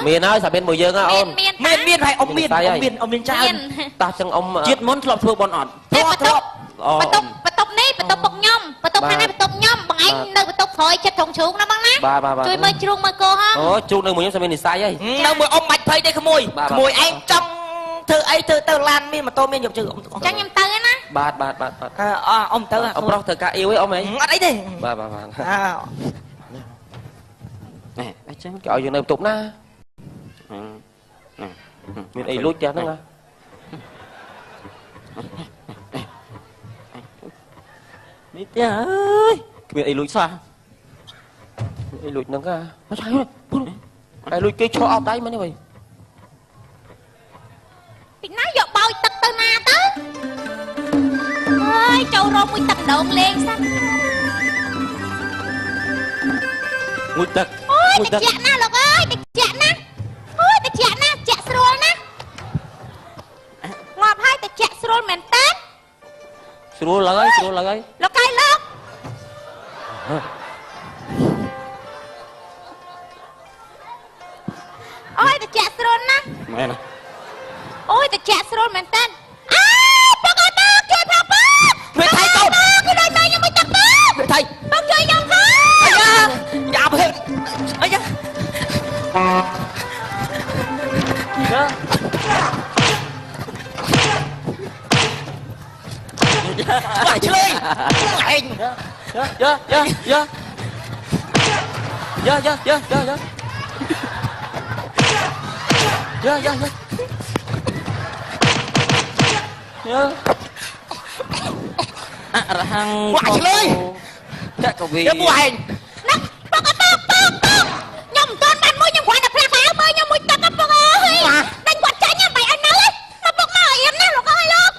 Speaker 1: មានហើយសាមានមួយយើងហ៎អូន
Speaker 3: មាន
Speaker 6: មានមានហើយអ៊ំមានអ៊ំមានអ៊ំមានច្រើន
Speaker 1: តោះចឹងអ៊ំ
Speaker 2: ជាតិមុនធ្លាប់ធ្វើបន់អត់
Speaker 6: ធ្លាប់ធ្លាប់
Speaker 3: បន្ទប់បន្ទប់នេះបន្ទប់ពុកខ្ញុំបន្ទប់ខាងនេះបន្ទប់ខ្ញុំបងឯងនៅបន្ទប់ក្រោយចិត្តត្រង់ជ្រូកណាបងណាជួយមើលជ្រូកមើលគោហ៎
Speaker 1: អូជ្រូកនៅមួយខ្ញុំសាមាននិស័យហើយ
Speaker 6: នៅមួយអ៊ំបាច់ភ័យទេក្មួយក្មួយឯងចង់ធ្វើអីធ្វើទៅឡានមានម៉ូតូមានយកជើងអ៊ំ
Speaker 3: ចឹងខ្ញុំទៅណា
Speaker 1: បាទបាទបាទបាទ
Speaker 6: អ៊ំទៅ
Speaker 1: អ៊ំប្រុសធ្វើការអ៊ីវឯងអ៊ំហី
Speaker 6: អត់អីទេ
Speaker 1: បាទបាទបាទ
Speaker 6: អ
Speaker 2: ណែអញ្ចឹង
Speaker 1: គេឲ្យយើងនៅបន្ទប់ណាមានអីលួចផ្ទះហ្នឹងណា
Speaker 2: នេះផ្ទះអើយគ្មានអីលួចសោះ
Speaker 1: អីលួចហ្នឹងកាមកឆៃពុនតែលួចគេឈរអោបដៃមែនទេបើ
Speaker 3: ពីណាយកបោយទឹកទៅណាទៅអើយចូលរកមួយទឹកម្ដងលេងសិន
Speaker 2: មួយទឹក
Speaker 3: អូយតិចណាស់លោកអើយតិចណាស់អូយតិចណាស់ចាក់ស្រួលណាស់ងាប់ហើយតិចស្រួលមែនតើ
Speaker 1: ស្រួលឡើយស្រួលឡើយ
Speaker 3: លោកកៃលោកអូយតិចស្រួលណាស់
Speaker 2: មែន
Speaker 3: អូយតិចស្រួលមែនតើអើពុកអើពុកជួយផងពុក
Speaker 6: វាថៃកូន
Speaker 3: គឺដូចមកខ្ញុំមិនទឹកពុក
Speaker 6: វាថៃ
Speaker 3: ពុកជួយខ្ញុំផង
Speaker 6: អាយ៉ាយ៉ាភេអាយ៉ាបាឆ្លើយឯង
Speaker 1: យ៉ាយ៉ាយ៉ាយ៉ាយ៉ាយ៉ាយ៉ាយ៉ាយ៉ាយ៉ាយ៉ា
Speaker 2: អរហង្គ
Speaker 6: បាឆ្លើយ
Speaker 1: ចាក់កវី
Speaker 6: យកពួកឯង
Speaker 3: ណាពុកអើពុកពុកពុកខ្ញុំមិនទាន់បានមួយខ្ញុំគ្រាន់តែផ្លាស់ខោមើលខ្ញុំមួយទឹកពុកអើយដេញគាត់ចាញ់ហ្នឹងបាយឲ្យនៅមកពុកមកអៀនណាលោកអើយលោក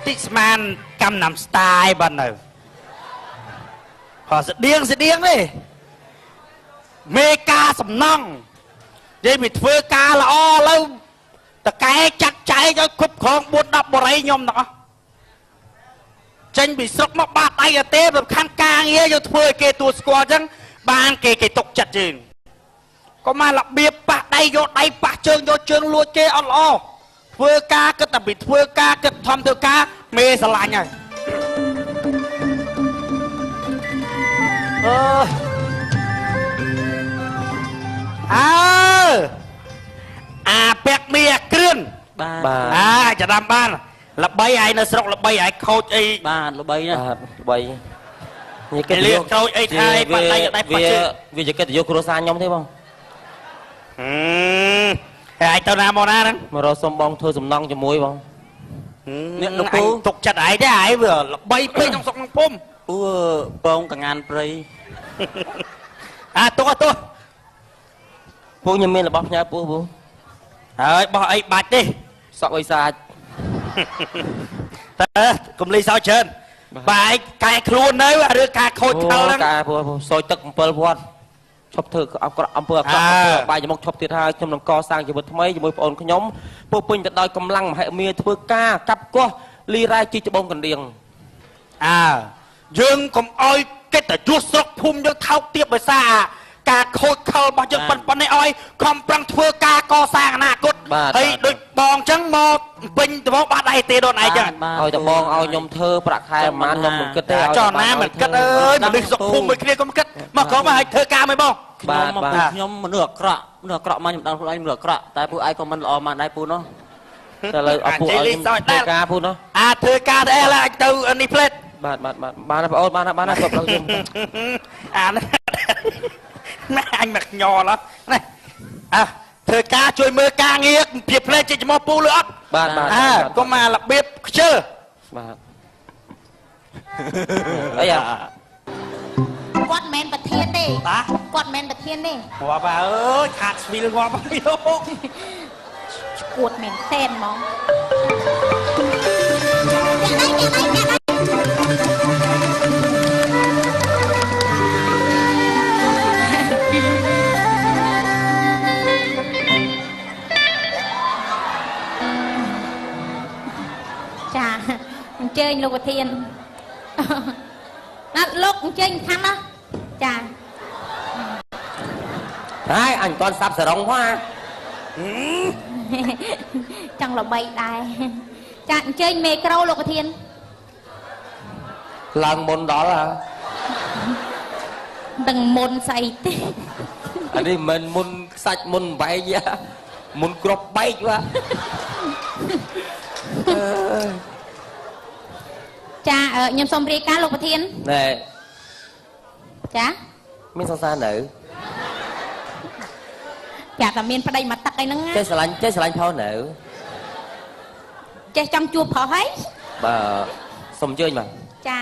Speaker 7: តិស្មានកម្មណាំស្ទាយបាននៅខស្តៀងស្តៀងទេមេការសំណង់និយាយពីធ្វើការល្អឥឡូវតកែចាត់ចែងឲ្យគ្រប់គ្រង4 10បរិយខ្ញុំទាំងអស់ចេញពីស្រុកមកបាតដៃអទេសំខាន់ការងារយកធ្វើឲ្យគេទួស្គាល់អញ្ចឹងបានគេគេទុកចិត្តយើងក៏មករបៀបប៉ះដៃយកដៃប៉ះជើងយកជើងលួចគេអត់ល្អធ្វើការគិតតែពីធ្វើការគិតធំធ្វើការមេស្រឡាញ់ហើយអើអើអាពាក់មីអាគ្រឿន
Speaker 2: បាទ
Speaker 1: បាទ
Speaker 7: អាចាំដាំបានល្បីឯងនៅស្រុកល្បីឯងខូចអី
Speaker 2: បាទល្បីណាស់
Speaker 1: បាទល្បីនេះ
Speaker 7: គេលាកខូចអីថៃបាត់ដៃដៃបាត់ជើង
Speaker 1: វាជាកិត្តិយសគ្រួសារខ្ញុំទេបង
Speaker 7: ហើយឯងទៅណាមកណាហ្នឹង
Speaker 1: មករកសុំបងធ្វើសំណងជាមួយបង
Speaker 2: អ្នកលោកពូ
Speaker 7: ទុកចិត្តឯងទេឯងវាល្បីពេកក្នុងស្រុកក្នុងភូមិ
Speaker 2: ពូបងកងានព្រៃ
Speaker 7: អាទុកទុក
Speaker 1: ពូខ្ញុំមានរបស់ផ្ញើពូពូ
Speaker 7: ហើយបោះអីបាច់ទេ
Speaker 1: សក់អីសាច់
Speaker 7: តើកុំលីសោច្រើនបែកកែខ្លួននៅរឿងការខូចខលហ្នឹង
Speaker 1: កែពូសោយទឹក7វត្តឈប់ធ្វើអក្រក់អំពើអាក្រក់អំពើបាយមកឈប់ទៀតហើយខ្ញុំនឹងកសាងជីវិតថ្មីជាមួយប្អូនខ្ញុំពោពេញទៅដោយកម្លាំងមហិមាធ្វើការកាប់កោះលីរ៉ែជីត្បូងកណ្ដៀង
Speaker 7: អើយើងកុំអោយ កិត្តិយសស្រុកភូមិយើងថោកទាបដោយសារការខូចខលរបស់យើងប៉ុណ្ណេះឲ្យខំប្រឹងធ្វើការកសាងអនាគតហើយដូចបងចឹងមកពេញត្បូងបាត់ដៃទេដល់ឯងចឹង
Speaker 1: ឲ្យតបងឲ្យខ្ញុំធ្វើប្រាក់ខែប្រហែលខ្ញុំមិនគិតទេ
Speaker 7: ចောင်းណាមិនគិតអើយមនុស្សស្រុកភូមិមួយគ្នាកុំគិតមកក្រុមឲ្យធ្វើការមួយបង
Speaker 2: ខ្ញុំខ្ញុំមនុស្សអាក្រក់មនុស្សអាក្រក់មកខ្ញុំដឹងខ្លួនឯងមនុស្សអាក្រក់តែពួកឯងក៏មិនល្អមកដែរពូនោះ
Speaker 1: តែលើអពុឲ្យខ្ញុំធ្វើការពូនោះ
Speaker 7: អាធ្វើការទៅអីឡើយទៅនេះផ្លេត
Speaker 1: បាទបាទបាទបានណាបងអូនបានណាបានណាគាត់ដល់ខ្ញុំ
Speaker 7: អានេះណាអញមកញ័រណាអើធ្វើការជួយមើលការងារភាពផ្លេតជាចំពូឬអត់
Speaker 1: បាទបាទ
Speaker 7: អើកុំមករបៀបខ្ជិល
Speaker 1: បាទអីអា
Speaker 3: គាត់មិនមែនប្រធានទេ
Speaker 7: បាទ
Speaker 3: គាត់មិនមែនប្រធានទេ
Speaker 7: ងាប់អើយខាតស្វីលងាប់ហើយលោក
Speaker 3: ឈួតមែនតែនហ្មងចាក់ដៃចាក់ដៃចាក់ដៃចាអញ្ជើញលោកប្រធានណាលោកអញ្ជើញខាងណាចា
Speaker 1: ហើយអញមិនទាន់សាប់សរងផង
Speaker 3: ចង់ល្បីដែរចាអញ្ជើញមេក្រូលោកប្រធាន
Speaker 1: ឡើងមុនដល់ហ่า
Speaker 3: ដឹងមុនស្អីទេ
Speaker 1: អានេះមិនមុនខ្សាច់មុនបែកមុនក្របបែកបាទ
Speaker 3: ចាខ្ញុំសូមរាយការណ៍លោកប្រធាន
Speaker 1: ណែ
Speaker 3: ចា
Speaker 1: មានសង្សារនៅ
Speaker 3: ចាតែមានប្តីមកទឹកអីហ្នឹង
Speaker 1: ចេះស្រឡាញ់ចេះស្រឡាញ់ផងនៅ
Speaker 3: ចេះចង់ជួបប្រុសហើយ
Speaker 1: បាទសូមអញ្ជើញបាទ
Speaker 3: ចា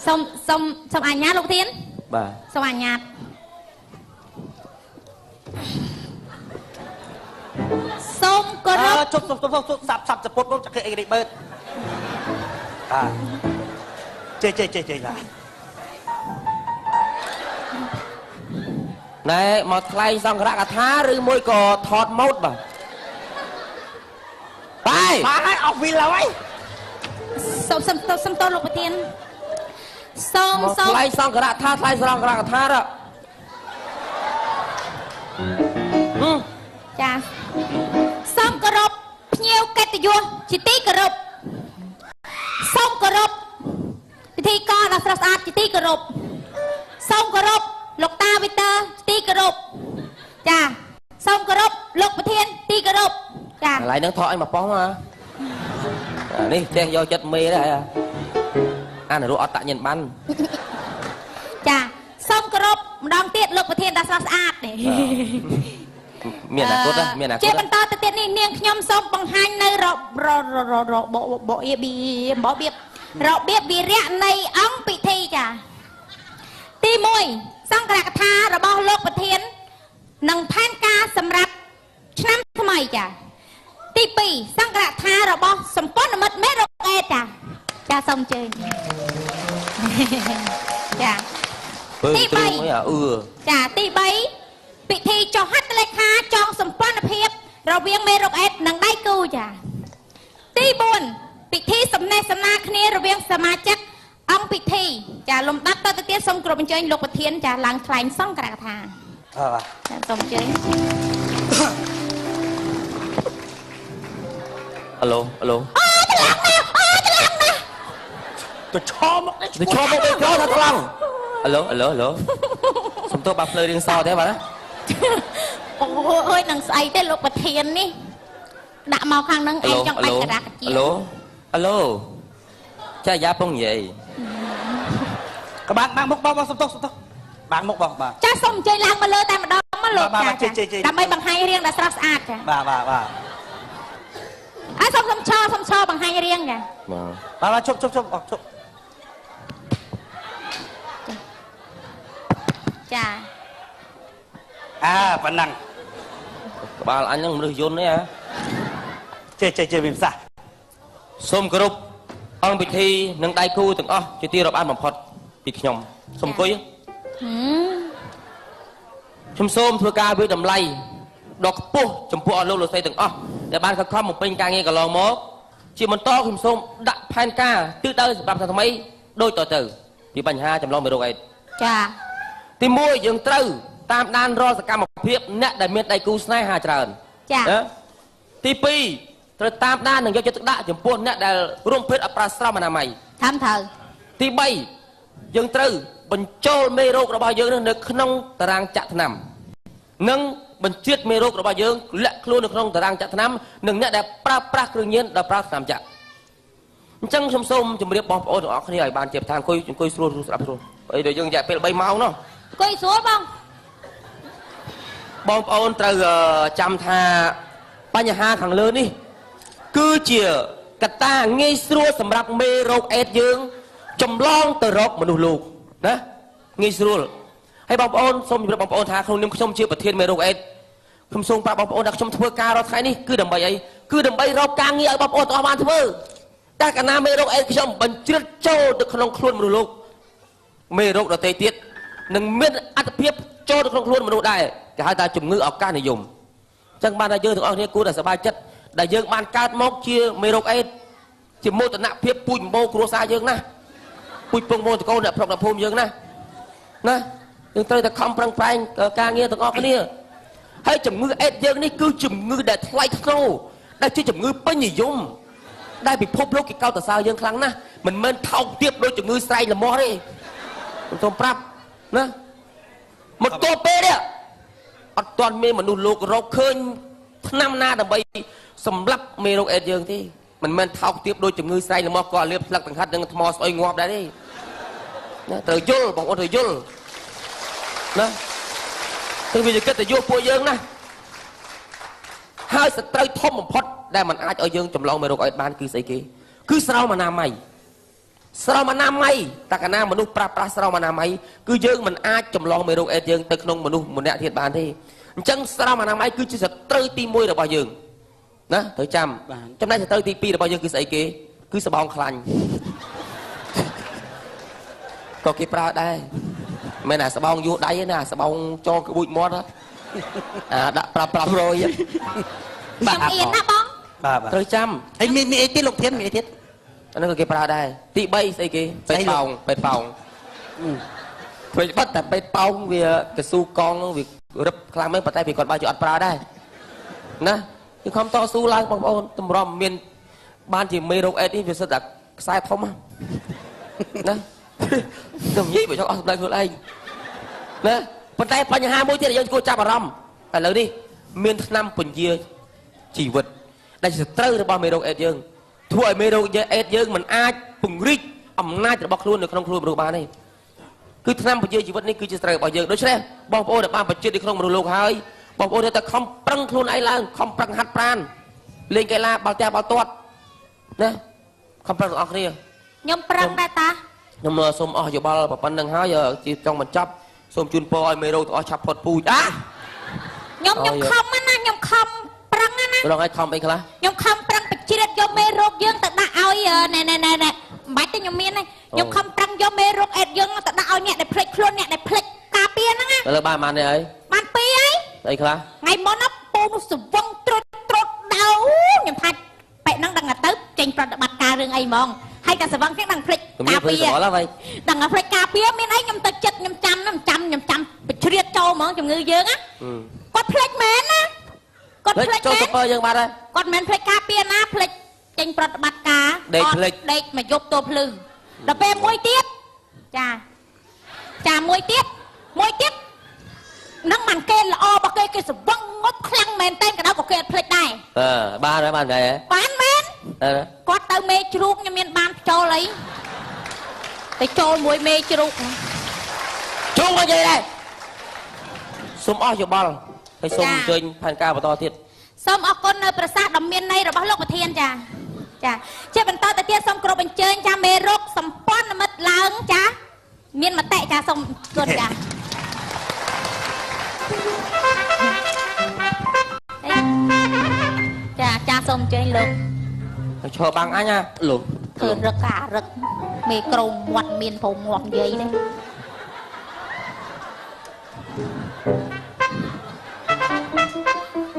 Speaker 3: សូមសូមសូមអញ្ញាតលោកធាន
Speaker 1: បាទ
Speaker 3: សូមអញ្ញាតសូមគោរព
Speaker 7: ជប់ជប់ជប់សាប់សាប់សពុតនោះចាក់អីនេះបើបាទចេះចេះចេះចេះបាទ
Speaker 1: ណែមកថ្លែងសង្ឃរកថាឬមួយក៏ថតម៉ូតបាទបាយ
Speaker 7: បាទហើយអស់វីលហើយ
Speaker 3: សូមសូមសូមតលោកប្រធានសូមសូម
Speaker 1: ថ្លែងសង្ឃរកថាថ្លែងសង្ឃរកថារ
Speaker 3: ចាសូមគោរពភ្ញៀវកិត្តិយសជាទីគោរពសូមគោរពពិធីករដ៏ស្រស់ស្អាតជាទីគោរពសូមគោរពលោកតាវីទ័រទីគោរពចាសូមគោរពលោកប្រធានទីគោរពចា
Speaker 1: កន្លែងហ្នឹងថតឲ្យមកប៉ុងមកនេះចេះយកចិត្តមេដែរអានរស់អត់តញិនបាន
Speaker 3: ចាសូមគោរពម្ដងទៀតលោកប្រធានដ៏ស្រស់ស្អាតនេះ
Speaker 1: មានអនាគតមានអនាគត
Speaker 3: ជាបន្តទៅទៀតនេះនាងខ្ញុំសូមបង្ហាញនៅរបបបរបៀបរបៀបវិរៈនៃអង្គពិធីចាទី1សង្ឃរកថារបស់លោកប្រធាននិងផែនការសម្រាប់ឆ្នាំថ្មីចាទី2សង្ឃរកថារបស់សម្ព័ន្ធមិត្តមេរោគអេដចាចាសូមអញ្ជើញចាទី3ចាទី3ពិធីចុះហត្ថលេខាចងសម្ព័ន្ធភាពរវាងមេរោគអេដនិងដៃគូចាទី4ពិធីសំណេះសំណាលគ្នារវាងសមាជិកអង្គពិធីចាលំដាប់តទៅទៀតសូមគោរពអញ្ជើញលោកប្រធានចាឡើងថ្លែងសង្ឃរកថាចាសូមអញ្ជើញ
Speaker 1: អាឡូអាឡូ
Speaker 3: អូច្រឡំណាអូច្រឡំណា
Speaker 7: ទៅឈរមក
Speaker 1: ទៅឈរមកទៅក្រោថាថ្លង់អាឡូអាឡូអាឡូសុំទោសបាទភ្លើរៀងសទេបាទណា
Speaker 3: អូយនឹងស្អីទេលោកប្រធាននេះដាក់មកខាងហ្នឹងឯងចង់បាច់ក្រាស់ជា
Speaker 1: អាឡូអាឡូចាយ៉ាពងនិយាយ
Speaker 7: ក្បាំងបាំងមុខបងបងសុំទោសសុំទោសបាំងមុខបងបាទ
Speaker 3: ចាសូមអញ្ជើញឡើងមកលើតែម្ដងមកលោកចាដើម្បីបង្ហាញរាងដ៏ស្រស់ស្អាតចា
Speaker 7: បាទបាទបាទ
Speaker 3: អើសូមសុំឈរសុំឈរបង្ហាញរាងចា
Speaker 7: បាទបាទជប់ជប់ជប់ជប់
Speaker 3: ចា
Speaker 7: អើប៉ុណ្ណឹង
Speaker 1: ក្បាលអញហ្នឹងមនុស្សយន្តនេះហ៎
Speaker 7: ចេះចេះចេះវិសា
Speaker 1: សូមគោរពអង្គពិធីនិងដៃគូទាំងអស់ជាទីរាប់អានបំផុតពីខ្ញុំសូមអង្គុយខ្ញុំសូមធ្វើការវិតម្លៃដ៏ខ្ពស់ចំពោះអស់លោកលោកស្រីទាំងអស់ដែលបានខិតខំបំពេញការងារកន្លងមកជាបន្តខ្ញុំសូមដាក់ផែនការទិសដៅសម្រាប់ឆ្នាំថ្មីដូចតទៅពីបញ្ហាចម្លងមេរោគអេដ
Speaker 3: ចា
Speaker 1: ទី1យើងត្រូវតាមដានរាល់សកម្មភាពអ្នកដែលមានដៃគូស្នេហាច្រើន
Speaker 3: ចា
Speaker 1: ទី2ត្រូវតាមដាននិងយកចិត្តទុកដាក់ចំពោះអ្នកដែលរួមភេទអត់ប្រើស្រោមអនាម័យ
Speaker 3: តាមត្រូវ
Speaker 1: ទី3យើងត្រូវបញ្ចូលមេរោគរបស់យើងនៅក្នុងតារាងចាក់ថ្នាំនិងបញ្ជាតិមេរោគរបស់យើងលាក់ខ្លួននៅក្នុងតារាងចាក់ថ្នាំនិងអ្នកដែលប្រើប្រាស់គ្រឿងញៀនដែលប្រើថ្នាំចាក់អញ្ចឹងខ្ញុំសូមជម្រាបបងប្អូនទាំងអស់គ្នាឲ្យបានជាប្រធានអង្គុយស្រួលស្ដាប់ស្រួលអីដល់យើងរយៈពេល3ម៉ោងនោះ
Speaker 3: អង្គុយស្រួលបង
Speaker 1: បងប្អូនត្រូវចាំថាបញ្ហាខាងលើនេះគឺជាកត្តាងាយស្រួលសម្រាប់មេរោគអេដយើងចម្លងទៅរកមនុស្សលោកណាងាយស្រួលហើយបងប្អូនសូមជម្រាបបងប្អូនថាក្នុងនាមខ្ញុំជាប្រធានមេរោគអេដខ្ញុំសូមប្រាប់បងប្អូនថាខ្ញុំធ្វើការរាល់ថ្ងៃនេះគឺដើម្បីអីគឺដើម្បីរកការងារឲ្យបងប្អូនទាំងអស់បានធ្វើតែកាលណាមេរោគអេដខ្ញុំបញ្ជ្រិតចូលទៅក្នុងខ្លួនមនុស្សលោកមេរោគដទៃទៀតនឹងមានអត្ថភាពចូលទៅក្នុងខ្លួនមនុស្សដែរគេហៅថាជំងឺឱកាសនិយមអញ្ចឹងបានថាយើងទាំងអស់គ្នាគួរតែសប្បាយចិត្តដែលយើងបានកើតមកជាមេរោគអេដជាមោទនភាពពូជម្បូរគ្រួសារយើងណាពូជពងមោតកូនអ្នកប្រុកអ្នកភូមិយើងណាណាយើងត្រូវតែខំប្រឹងប្រែងការងារទាំងអស់គ្នាហើយជំងឺអេដយើងនេះគឺជំងឺដែលថ្លៃថ្នូរដែលជាជំងឺពេញនិយមដែលពិភពលោកគេកោតសរសើរយើងខ្លាំងណាស់មិនមែនថោកទាបដូចជំងឺស្រែកលមាស់ទេខ្ញុំសូមប្រាប់ណាមកទល់ពេលនេះអត់ទាន់មានមនុស្សលោករកឃើញថ្នាំណាដើម្បីសម្លាប់មេរោគអេដយើងទេមិនមែនថោកទាបដូចជំងឺស្រែកលមាស់ក៏លាបស្លឹកតង្ហិតនិងថ្មស្អុយងាប់ដែរទេណាត្រូវយល់បងប្អូនត្រូវយល់ណាគឺវាជាកិត្តិយសពួកយើងណាហើយសត្រូវធំបំផុតដែលมันអាចឲ្យយើងចម្លងមេរោគអេដបានគឺស្អីគេគឺស្រោមអនាម័យស្រោមអនាម័យតែកាលណាមនុស្សប្រាស្រប្រាស់ស្រោមអនាម័យគឺយើងមិនអាចចម្លងមេរោគអេដយើងទៅក្នុងមនុស្សម្នាក់ទៀតបានទេអញ្ចឹងស្រោមអនាម័យគឺជាសត្រូវទី1របស់យើងណាត្រូវចាំចំណែកសត្រូវទី2របស់យើងគឺស្អីគេគឺសបងខ្លាញ់ក៏គេប្រើដែរមិនអាសបងយួរដៃទេណាសបងចងក្បួចមាត់អាដាក់ប្រាប់500
Speaker 3: បាទខ្ញុំអៀនណាបង
Speaker 7: បាទ
Speaker 1: ត្រូវចាំ
Speaker 7: ហើយមានអីទៀតលោកធានមានអីទៀត
Speaker 1: អានោះក៏គេប្រើដែរទី3ស្អីគេពេទ្យប៉ោងពេទ្យប៉ោងពេទ្យបាត់តែពេទ្យប៉ោងវាកស៊ូកងវារឹបខ្លាំងមែនប៉ុន្តែវាគាត់បើជាអត់ប្រើដែរណាគឺខំតស៊ូឡើងបងប្អូនតម្រាំមានបានជាមេរោគអេដនេះវាសិតតែខ្សែធំណាខ្ញុំនិយាយបើចង់អស់សម្ដៅខ្លួនឯងណាប៉ុន្តែបញ្ហាមួយទៀតដែលយើងគួរចាប់អារម្មណ៍ឥឡូវនេះមានថ្នាំពន្យាជីវិតដែលជាសត្រូវរបស់មេរោគអេដយើងធ្វើឲ្យមេរោគអេដយើងមិនអាចពង្រីកអំណាចរបស់ខ្លួននៅក្នុងខ្លួនមនុស្សបានទេគឺថ្នាំពន្យាជីវិតនេះគឺជាសត្រូវរបស់យើងដូច្នេះបងប្អូនដែលបានបញ្ជាតិនៅក្នុងមនុស្សលោកហើយបងប្អូនត្រូវតែខំប្រឹងខ្លួនឯងឡើងខំប្រឹងហាត់ប្រាណលេងកីឡាបាល់ទះបាល់ទាត់ណាខំប្រឹងទាំងអស់គ្នា
Speaker 3: ខ្ញុំប្រឹងដែរតា
Speaker 1: ខ្ញុំសូមអស់យោបល់ប៉ុណ្្នឹងហើយជាចង់បញ្ចប់សូមជូនពរឲ្យមេរោគទាំងអស់ឆាប់ផុតពូជអា
Speaker 3: ខ្ញុំខំណាខ្ញុំខំប្រឹងណា
Speaker 1: រងឲ្យខំអីខ្លះ
Speaker 3: ខ្ញុំខំប្រឹងបញ្ជ្រាបយកមេរោគយើងទៅដាក់ឲ្យណែណែណែណែមិនបាច់ទេខ្ញុំមានទេខ្ញុំខំប្រឹងយកមេរោគអេដយើងទៅដាក់ឲ្យអ្នកដែលភ្លេចខ្លួនអ្នកដែលភ្លេចការពារហ្នឹងណា
Speaker 1: ឥឡូវបានប៉ុន្មានទេអី
Speaker 3: បាន2ហើយ
Speaker 1: អីខ្លះ
Speaker 3: ថ្ងៃមុនណាពូនោះស្វឹងត្រុតត្រុតដោខ្ញុំថាបែកហ្នឹងដឹងទៅចេញប្រតិបត្តិការរឿងអីហ្មងហើយតែស្វឹងទៀតដឹងភ្លេចការពារដឹងភ្លេចការពារមានអីខ្ញុំទៅចិត្តខ្ញុំចាំខ្ញុំចាំបញ្ជ្រាបចូលហ្មងជំងឺយើងណាគាត់ភ្លេចមែនណាគាត់ភ្លេច
Speaker 1: ចូលទៅពើយើងបាត់ហើយ
Speaker 3: គាត់មិនភ្លេចការពារណាភ្លេចចេញប្រតិបត្តិការ
Speaker 1: ដេកភ្លេច
Speaker 3: ដេកមកយប់ទល់ភ្លឺដល់ពេលមួយទៀតចាចាមួយទៀតមួយទៀតនឹងបានគេល្អរបស់គេគេស្វឹងងប់ខ្លាំងមែនតែក៏ដល់ក៏គេអត់ភ្លេចដែរ
Speaker 1: អឺបានហើយបានហើយ
Speaker 3: បានមែនគាត់ទៅមេជ្រូកខ្ញុំមានបានចូលអីទៅចូលមួយមេជ្រូក
Speaker 1: ជ្រូកមកនិយាយដែរសូមអស់យោបល់ហើយសូមអញ្ជើញផែនការបន្តទៀត
Speaker 3: សូមអរគុណនៅប្រសាសន៍ដ៏មានន័យរបស់លោកប្រធានចាចាជាបន្តទៅទៀតសូមគោរពអញ្ជើញចាមេរោគសម្ព័ន្ធមិត្តឡើងចាមានមតិចាសូមអរគុណចាចាចាសូមអញ្ជើញលោក
Speaker 1: ឈរបាំងអញណា
Speaker 2: លោក
Speaker 3: ធ្វើរឹកអារឹកមេក្រមមាត់មានព្រមងាប់និយាយទេ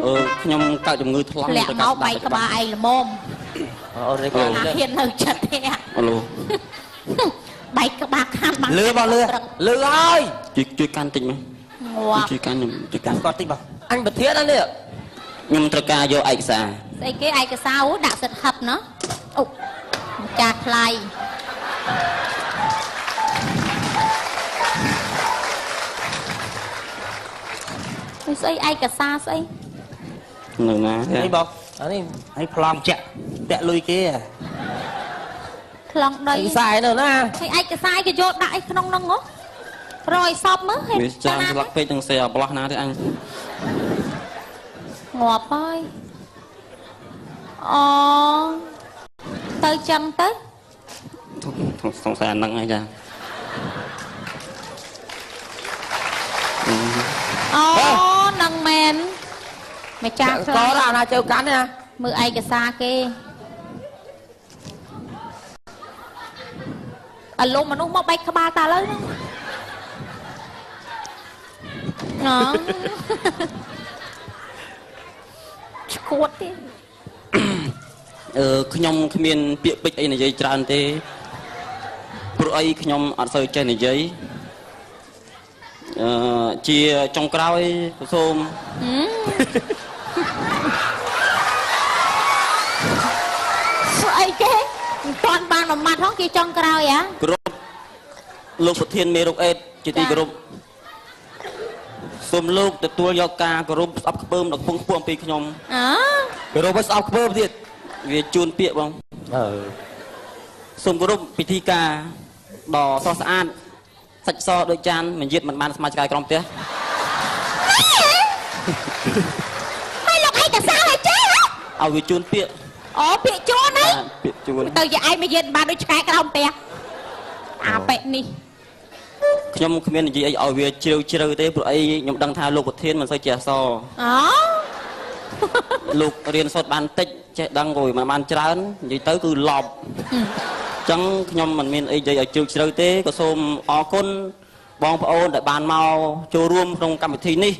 Speaker 2: អឺខ្ញុំកើតជំងឺថ្លង់
Speaker 3: លាក់មកបែកក្បាលឯងល្មម
Speaker 1: អូនេះគេ
Speaker 3: អាហ៊ាននៅចិត្តទេ
Speaker 2: អូឡូ
Speaker 3: បែកក្បាលខានបាន
Speaker 7: លឺបងលឺ
Speaker 1: លឺហើយ
Speaker 2: ជួយកាន់តិចមើល
Speaker 3: ងាប់
Speaker 2: ជួយកាន់ខ្ញុំជួយកាន់
Speaker 7: គាត់តិចបង
Speaker 1: អញប្រធានណានេះ
Speaker 2: ខ្ញុំត្រូវការយកឯកសារ
Speaker 3: ស្អីគេឯកសារអូដាក់សិតហឹបណោះអូចាស់ថ្លៃស្អីឯកសារស្អី
Speaker 2: នៅណា
Speaker 7: នេះបង
Speaker 1: អានេះ
Speaker 7: ហើយប្លង់ចាក់តាក់លុយគេ
Speaker 3: ប្លង់ដី
Speaker 1: ឯកសារនៅណា
Speaker 3: ហើយឯកសារគេយកដាក់ឯក្នុងហ្នឹងហ៎រយសពមើលហេ
Speaker 2: វាចាំស្លឹកពេកទាំងសេអាប្លោះណាទេអញ
Speaker 3: ងាប់ហើយអូទៅចឹងទៅ
Speaker 2: សង្ស័យអាហ្នឹងហើយចា
Speaker 3: អូនឹងមែនម្ចាស់
Speaker 1: កដល់ណាជើកាន់ណា
Speaker 3: មើលឯកសារគេអលុំមនុស្សមកបែកក្បាលតាលើហ្នឹងណ៎ឈួតទេ
Speaker 2: អឺខ្ញុំគ្មានពាក្យពេចន៍អីនិយាយច្រើនទេព្រោះអីខ្ញុំអត់សូវចេះនិយាយអឺជាចុងក្រោយសូម
Speaker 3: ស្អីគេមិនតាន់បានមួយម៉ាត់ហងគេចុងក្រោយហ៎
Speaker 2: គោរពលោកប្រធានមេរោគអេដជាទីគោរពសូមលោកទទួលយកការគោរពស្អប់ខ្ពើមដល់ពងខ្ពស់អំពីខ្ញុំ
Speaker 3: អើ
Speaker 1: គោរពឲ្យស្អប់ខ្ពើមទៀត
Speaker 2: វាជូនពាក្យបង
Speaker 1: អឺ
Speaker 2: សូមគោរពពិធីការដ៏ស្រស់ស្អាតសាច់សដូចចានមិនយាតមិនបានស្មាឆ្កាយក្រមផ្ទះ
Speaker 3: ហើយលោកឯកសារឲ្យចេះ
Speaker 2: ឲ្យវាជូនពាក្យ
Speaker 3: អូពាក្យជូនហី
Speaker 2: ពាក្យជូន
Speaker 3: ទៅយាយឯងមិនយាតបានដូចឆ្កែក្រោមផ្ទះអាប៉ែនេះ
Speaker 2: ខ្ញុំគ្មាននិយាយអីឲ្យវាជ្រៅជ្រៅទេព្រោះអីខ្ញុំដឹងថាលោកប្រធានមិនសូវចេះអក្សរ
Speaker 3: អូ
Speaker 2: លោករៀនសូត្របានតិចចេះដឹងក៏មិនបានច្រើននិយាយទៅគឺឡប់អញ្ចឹងខ្ញុំមិនមានអីនិយាយឲ្យជ្រៅជ្រៅទេក៏សូមអរគុណបងប្អូនដែលបានមកចូលរួមក្នុងកម្មវិធីនេះ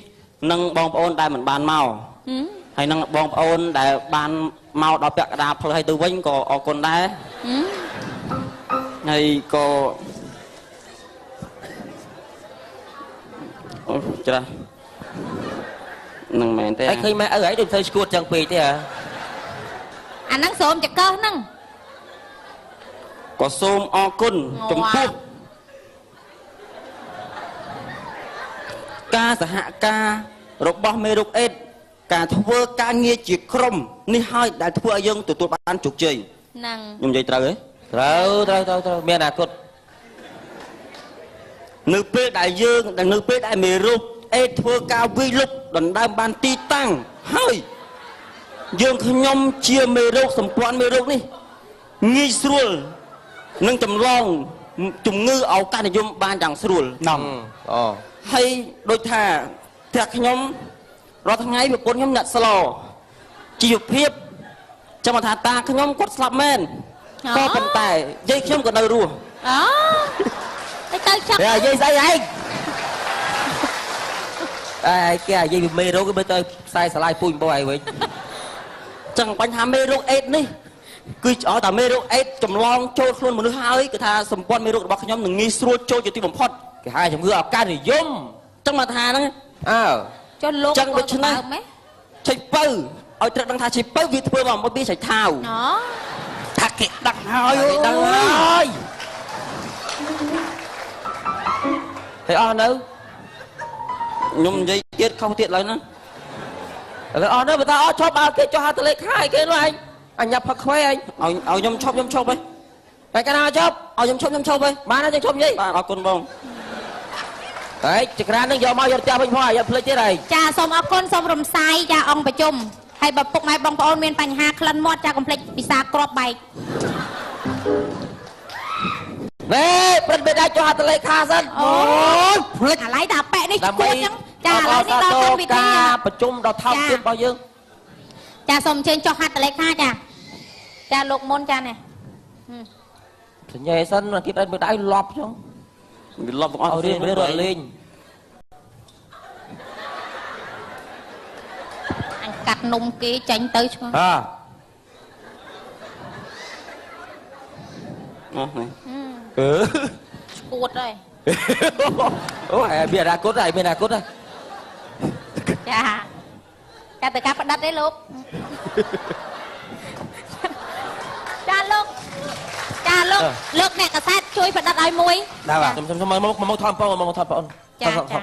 Speaker 2: និងបងប្អូនដែលមិនបានមកហើយនឹងបងប្អូនដែលបានមកដល់ពាក់កណ្ដាលផ្លូវឲ្យទៅវិញក៏អរគុណដែរហើយក៏អូច្រាស់នឹងមែនទេ
Speaker 1: ហើយឃើញម៉ែឪឯងដូចធ្វើឈួតចឹងពេកទេហ៎
Speaker 3: អាហ្នឹងស្រោមចកឹះហ្នឹង
Speaker 2: ក៏សូមអរគុណចំពោះការសហការរបស់មេរោគអេដការធ្វើការងារជាក្រុមនេះហើយដែលធ្វើឲ្យយើងទទួលបានជោគជ័យ
Speaker 3: ហ្នឹង
Speaker 2: ខ្ញុំនិយាយត្រូវទេ
Speaker 1: ត្រូវត្រូវត្រូវត្រូវមានអនាគត
Speaker 2: នៅពេលដែលយើងនៅពេលដែលមេរោគអេដធ្វើការវិលុបដណ្ដើមបានទីតាំងហើយយើងខ្ញុំជាមេរោគសម្ព័ន្ធមេរោគនេះងាយស្រួលនឹងចម្លងជំងឺឱកាសនិយមបានយ៉ាងស្រួល
Speaker 7: ណំ
Speaker 1: អូ
Speaker 2: ហើយដូចថាផ្ទះខ្ញុំរាល់ថ្ងៃប្រពន្ធខ្ញុំអ្នកស្លោជីវភាពចាំថាតាខ្ញុំគាត់ស្លាប់មែនក៏ប៉ុន្តែយាយខ្ញុំក៏នៅរស់
Speaker 3: អូទៅចឹង
Speaker 1: តែយាយស្អីឯងអេគេអាយាយពីមេរោគគេទៅខ្សែស្រឡាយពូជបោះឯងវិញ
Speaker 2: ចឹងបញ្ហាមេរោគអេដនេះគឺឲ្យតែមេរោគអេដចម្លងចូលខ្លួនមនុស្សហើយគឺថាសម្ព័ន្ធមេរោគរបស់ខ្ញុំនឹងងាយស្រួលចូលជាទីបំផុត
Speaker 1: គេហៅជំងឺឱកាសនិយម
Speaker 2: ចឹងមកថាហ្នឹង
Speaker 1: អើ
Speaker 3: ចុះលោក
Speaker 2: ចឹងដូច្នេះឆៃពៅឲ្យត្រូវដឹងថាឆៃពៅវាធ្វើមកពីឆៃថាវ
Speaker 3: អូ
Speaker 7: ថាគេដឹងហើយ
Speaker 1: ដឹងហើយហើយអស់នៅ
Speaker 2: ខ្ញុំនិយាយទៀតខុសទៀតឡើយណា
Speaker 1: ឥឡូវអស់នៅបើថាអស់ឈប់អើគេចុះហត្ថលេខាឯគេនោះឯងអញញ៉ាប់ផឹកខ្វែឯង
Speaker 2: ឲ្យខ្ញុំឈប់ខ្ញុំឈប់ហី
Speaker 1: តែកាលណាឈប់
Speaker 2: ឲ្យខ្ញុំឈប់ខ្ញុំឈប់ហី
Speaker 1: បានហើយខ្ញុំឈប់និយាយ
Speaker 2: បាទអរគុណបង
Speaker 1: ហើយចក្រាននឹងយកមកយកផ្ទះវិញផងឲ្យភ្លេចទៀតហើយ
Speaker 3: ចាសូមអរគុណសូមរំសាយចាអង្គប្រជុំហើយបើពុកម៉ែបងប្អូនមានបញ្ហាក្លិនមាត់ចាកុំភ្លេចពិសាក្របបែក
Speaker 1: ណែប្រិតបេដាចុះហត្ថលេខាសិន
Speaker 3: អូ
Speaker 7: យភ្លេច
Speaker 3: អាឡ័យតាប៉ែនេះ
Speaker 1: ដើម្បី
Speaker 3: ឈួតចឹងចាឥឡូវនេះដល់កម្មវិធី
Speaker 1: ការប្រជុំដ៏ថោកទាបរបស់យើង
Speaker 3: ចាសូមអញ្ជើញចុះហត្ថលេខាចាចាលោកមុនចានេះ
Speaker 1: សញ្ញាសិនគេប្រិតបេដាលប់ចឹង
Speaker 2: វាលប់ទាំងអស់
Speaker 1: ឲ្យរៀនរៀនរត់លេង
Speaker 3: អញកាត់នំគេចាញ់ទៅឆ្ងល់
Speaker 1: អើ
Speaker 2: អស់នេះ
Speaker 1: អឺ
Speaker 3: គួតហើយ
Speaker 1: អូហើយមានអនាគតហើយមានអនាគតហើយ
Speaker 3: ចាចាទៅការផ្ដិតទេលោកចាលោកចាលោកលោកអ្នកកសែតជួយផ្ដិតឲ្យមួយ
Speaker 7: បាទ
Speaker 1: ខ្ញុំខ្ញុំមកមកថតបងមកថតបង
Speaker 3: ចាចា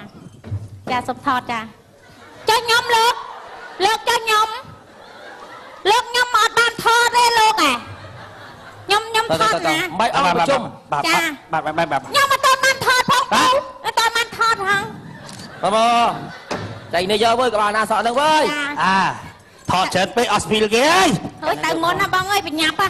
Speaker 3: ចាសុំថតចាចុះខ្ញុំលោកលោកចុះខ្ញុំលោកខ្ញុំអត់បានថតទេលោកឯងខ្ញុំខ្ញុំថតណា
Speaker 1: បាយអង្គប្រជុំ
Speaker 7: បាទបាទបាទបាទ
Speaker 3: ខ្ញុំអត់បានថតផងអត់បានថតហង
Speaker 1: បងបងចៃនេះយកវើយក្បាលណាសក់ហ្នឹងវើយ
Speaker 7: អាថតច្រើនពេកអស់ស្ពីលគេហើយ
Speaker 3: ហើយទៅមុនណាបងអើយបញ្ញាប់ហ่ะ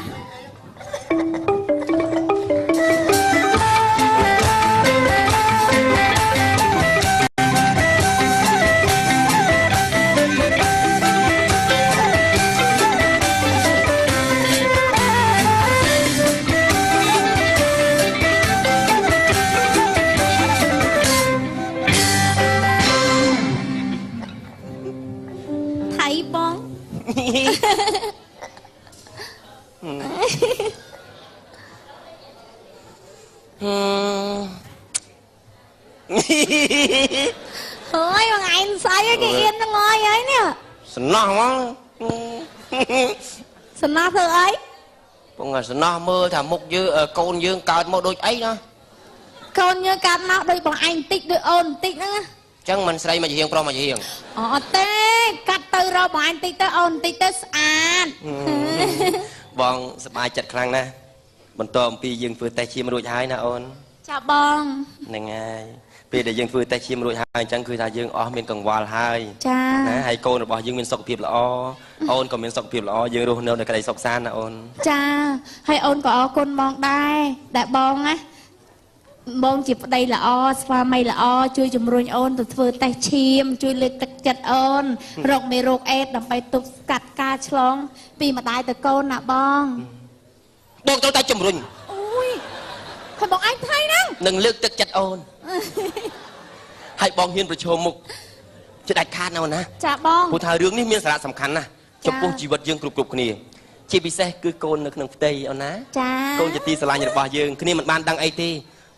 Speaker 3: ថៃបងហើយមួយថ្ងៃស្អីគេអៀនហ្នឹងហើយហើយនេះ
Speaker 4: សំណោះហ្មង
Speaker 3: សំណោះធ្វើអី
Speaker 4: ពងសំណោះមើលថាមុខយើងកូនយើងកើតមកដូចអីណា
Speaker 3: កូនយើងកើតមកដូចបងឯងបន្តិចដូចអូនបន្តិចហ្នឹងណា
Speaker 4: ចឹងមិនស្រីមកជារៀងប្រុសមកជារៀង
Speaker 3: អត់ទេកាត់ទៅរកបងឯងបន្តិចទៅអូនបន្តិចទៅស្អាត
Speaker 4: បងសប្បាយចិត្តខ្លាំងណាស់បន្តអំពីយើងធ្វើតេស្តឈាមរួចហើយណាអូន
Speaker 3: ចាបង
Speaker 4: ហ្នឹងហើយពេលដែលយើងធ្វើតេស្តឈាមរួចហើយអញ្ចឹងគឺថាយើងអស់មានកង្វល់ហើយ
Speaker 3: ចា
Speaker 4: ណាហើយកូនរបស់យើងមានសុខភាពល្អអូនក៏មានសុខភាពល្អយើងរស់នៅในក្តីសុខសាន្តណាអូន
Speaker 3: ចាហើយអូនក៏អរគុណបងដែរដែលបងណាបងជាប្តីល្អស្វាមីល្អជួយជំរុញអូនទៅធ្វើតេស្តឈាមជួយលើកទឹកចិត្តអូនរកមេរោគអេដដើម្បីទប់ស្កាត់ការឆ្លងពីម្ដាយទៅកូនណាបង
Speaker 4: បងត្រូវតែជំរុញ
Speaker 3: អូយហើយបងឯងថៃហ្នឹង
Speaker 4: នឹងលើកទឹកចិត្តអូនហើយបងហ៊ានប្រឈមមុខជាដាច់ខាតណាអូនណា
Speaker 3: ចាបង
Speaker 4: ព្រោះថារឿងនេះមានសារៈសំខាន់ណាស់ចំពោះជីវិតយើងគ្រប់គ្រប់គ្នាជាពិសេសគឺកូននៅក្នុងផ្ទៃអូនណា
Speaker 3: ចា
Speaker 4: កូនជាទីស្រឡាញ់របស់យើងគ្នាមិនបានដឹងអីទេ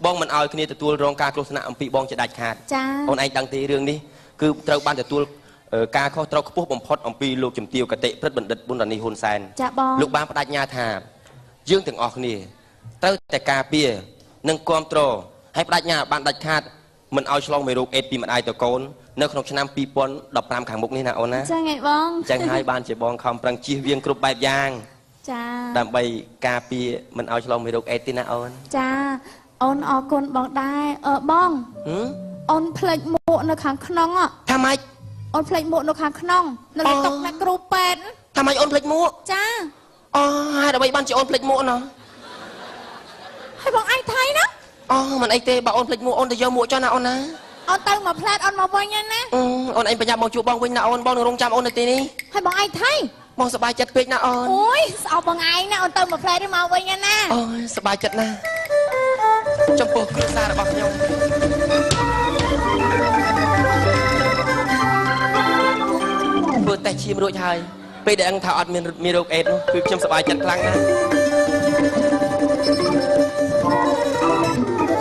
Speaker 4: បងមិនឲ្យគ្នាទទួលរងការគ្រោះថ្នាក់អំពីបងជាដាច់ខាត
Speaker 3: ចា
Speaker 4: អូនឯងដឹងទេរឿងនេះគឺត្រូវបានទទួលការខុសត្រូវខ្ពស់បំផុតអំពីលោកជំទាវកតិព្រឹទ្ធបណ្ឌិតប៊ុនរ៉ានីហ៊ុនសែន
Speaker 3: ចាបង
Speaker 4: លោកបានបដិញ្ញាថាយើងទាំងអស់គ្នាត្រូវតែការពារនិងគ្រប់គ្រងហើយបដិញ្ញាបានដាច់ខាតមិនឲ្យឆ្លងមេរោគអេដពីម្ដាយទៅកូននៅក្នុងឆ្នាំ2015ខាងមុខនេះណាអូនណា
Speaker 3: ចាថ្ងៃបង
Speaker 4: ចឹងហើយបានជាបងខំប្រឹងជៀសវាងគ្រប់បែបយ៉ាង
Speaker 3: ចា
Speaker 4: ដើម្បីការពារមិនឲ្យឆ្លងមេរោគអេដទេណាអូន
Speaker 3: ចាអូនអរគុណបងដែរអឺបងអូនភ្លេចមួកនៅខាងក្នុង
Speaker 4: ថាម៉េច
Speaker 3: អូនភ្លេចមួកនៅខាងក្នុងនៅលើតុអ្នកគ្រូពេទ្យ
Speaker 4: ថាម៉េចអូនភ្លេចមួក
Speaker 3: ចា
Speaker 4: អូហេតុអ្វីបានជាអូនភ្លេចមួកណោះ
Speaker 3: ហើយបងឯងថៃណា
Speaker 4: អូមិនអីទេបើអូនភ្លេចមួកអូនទៅយកមួកចុះណាអូនណា
Speaker 3: អូនទៅមកផ្លែតអូនមកវិញហើយណា
Speaker 4: អូនឯងប្រញាប់មកជួបបងវិញណាអូនបងនឹងរងចាំអូននៅទីនេះ
Speaker 3: ហើយបងឯងថៃ
Speaker 4: បងសប្បាយចិត្តពេកណាអូន
Speaker 3: អូយស្អប់បងឯងណាអូនទៅមកផ្លែតនេះមកវិញហើយណា
Speaker 4: អូយសប្បាយចិត្តណាស់ចំពោះគ្រួសាររបស់ខ្ញុំធ្វើតេស្តឈាមរួចហើយពេលដែលអង្គថាអត់មានមេរោគអេដនោះគឺខ្ញុំសប្បាយចិត្តខ្លាំងណាស់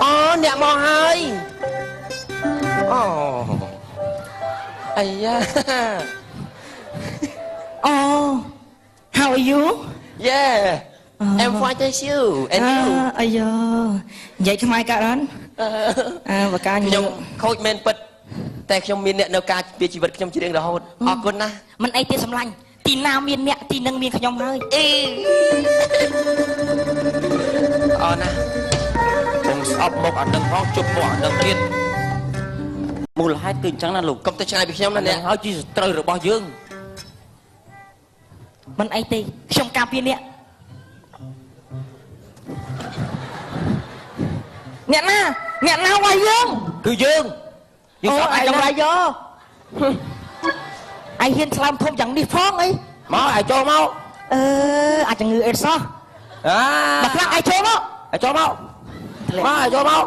Speaker 4: អូអ្នកមកហើយអូអាយ៉ា
Speaker 6: អូ How are you?
Speaker 4: Yeah, I'm fine, thank you. And you?
Speaker 6: អាយ៉ានិយាយខ្មែរកើតអត់អើបកា
Speaker 4: ខ្ញុំខូចមែនពិតតែខ្ញុំមានអ្នកនៅការពារជីវិតខ្ញុំជារៀងរហូតអរគុណណាស់
Speaker 6: មិនអីទេសម្លាញ់ទីណាមានអ្នកទីនឹងមានខ្ញុំហើយ
Speaker 4: អេអរណាស់
Speaker 1: ខ្ញុំស្អប់មកអានឹងផងជប់មកអានឹងទៀត
Speaker 2: មូលហេតុគឺអញ្ចឹងណាលោក
Speaker 4: កុំទៅឆ្ងាយពីខ្ញុំណា
Speaker 1: អ្នក
Speaker 4: អ្នក
Speaker 1: ហើយជាសត្រូវរបស់យើង
Speaker 6: មិនអីទេខ្ញុំការពារអ្នកអ្នកណាអ្នកណាវាយយើង
Speaker 1: គឺយើងយើងស្អប់
Speaker 6: អូ
Speaker 1: ឯង
Speaker 6: ឯងយកឯងហ៊ានឆ្លើមធំយ៉ាងនេះផងអី
Speaker 1: មកឯងចូលមក
Speaker 6: អឺអាចជំងឺអេដសោះ
Speaker 1: អា
Speaker 6: បើខ្លាំងឯងចូលមក
Speaker 1: ឯងចូលមកមកឯងចូលមក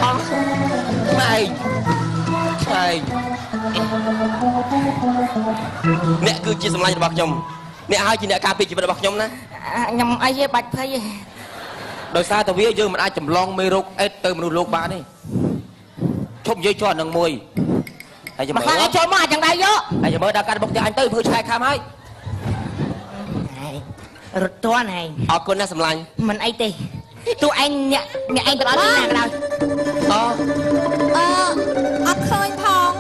Speaker 1: អស់ម៉ែឯង
Speaker 4: អ្នកគឺជាសម្លាញ់របស់ខ្ញុំអ្នកហើយជាអ្នកការពារជីវិតរបស់ខ្ញុំណា
Speaker 6: ខ្ញុំអីទេបាច់ភ័យទេ
Speaker 1: ដោយសារតែវាយើងមិនអាចចម្លងមេរោគអេដទៅមនុស្សលោកបានទេឈប់និយាយជាប់នឹងមួយហើយចាំ
Speaker 6: មក
Speaker 1: មើល
Speaker 6: ខ្លះឯងចូលមកអាចង្ដៃយក
Speaker 1: ហើយចាំមើលដល់កាត់បុកផ្ទះអញទៅធ្វើឆ្កែខាំហើយ
Speaker 6: រត់ទាន់ឯង
Speaker 4: អរគុណណាស់សម្លាញ់
Speaker 6: មិនអីទេទោះឯងអ្នកអ្នកឯងទៅដល់ទីណាក៏ដោយ
Speaker 4: អូ
Speaker 3: អឺអត់ឃើញផង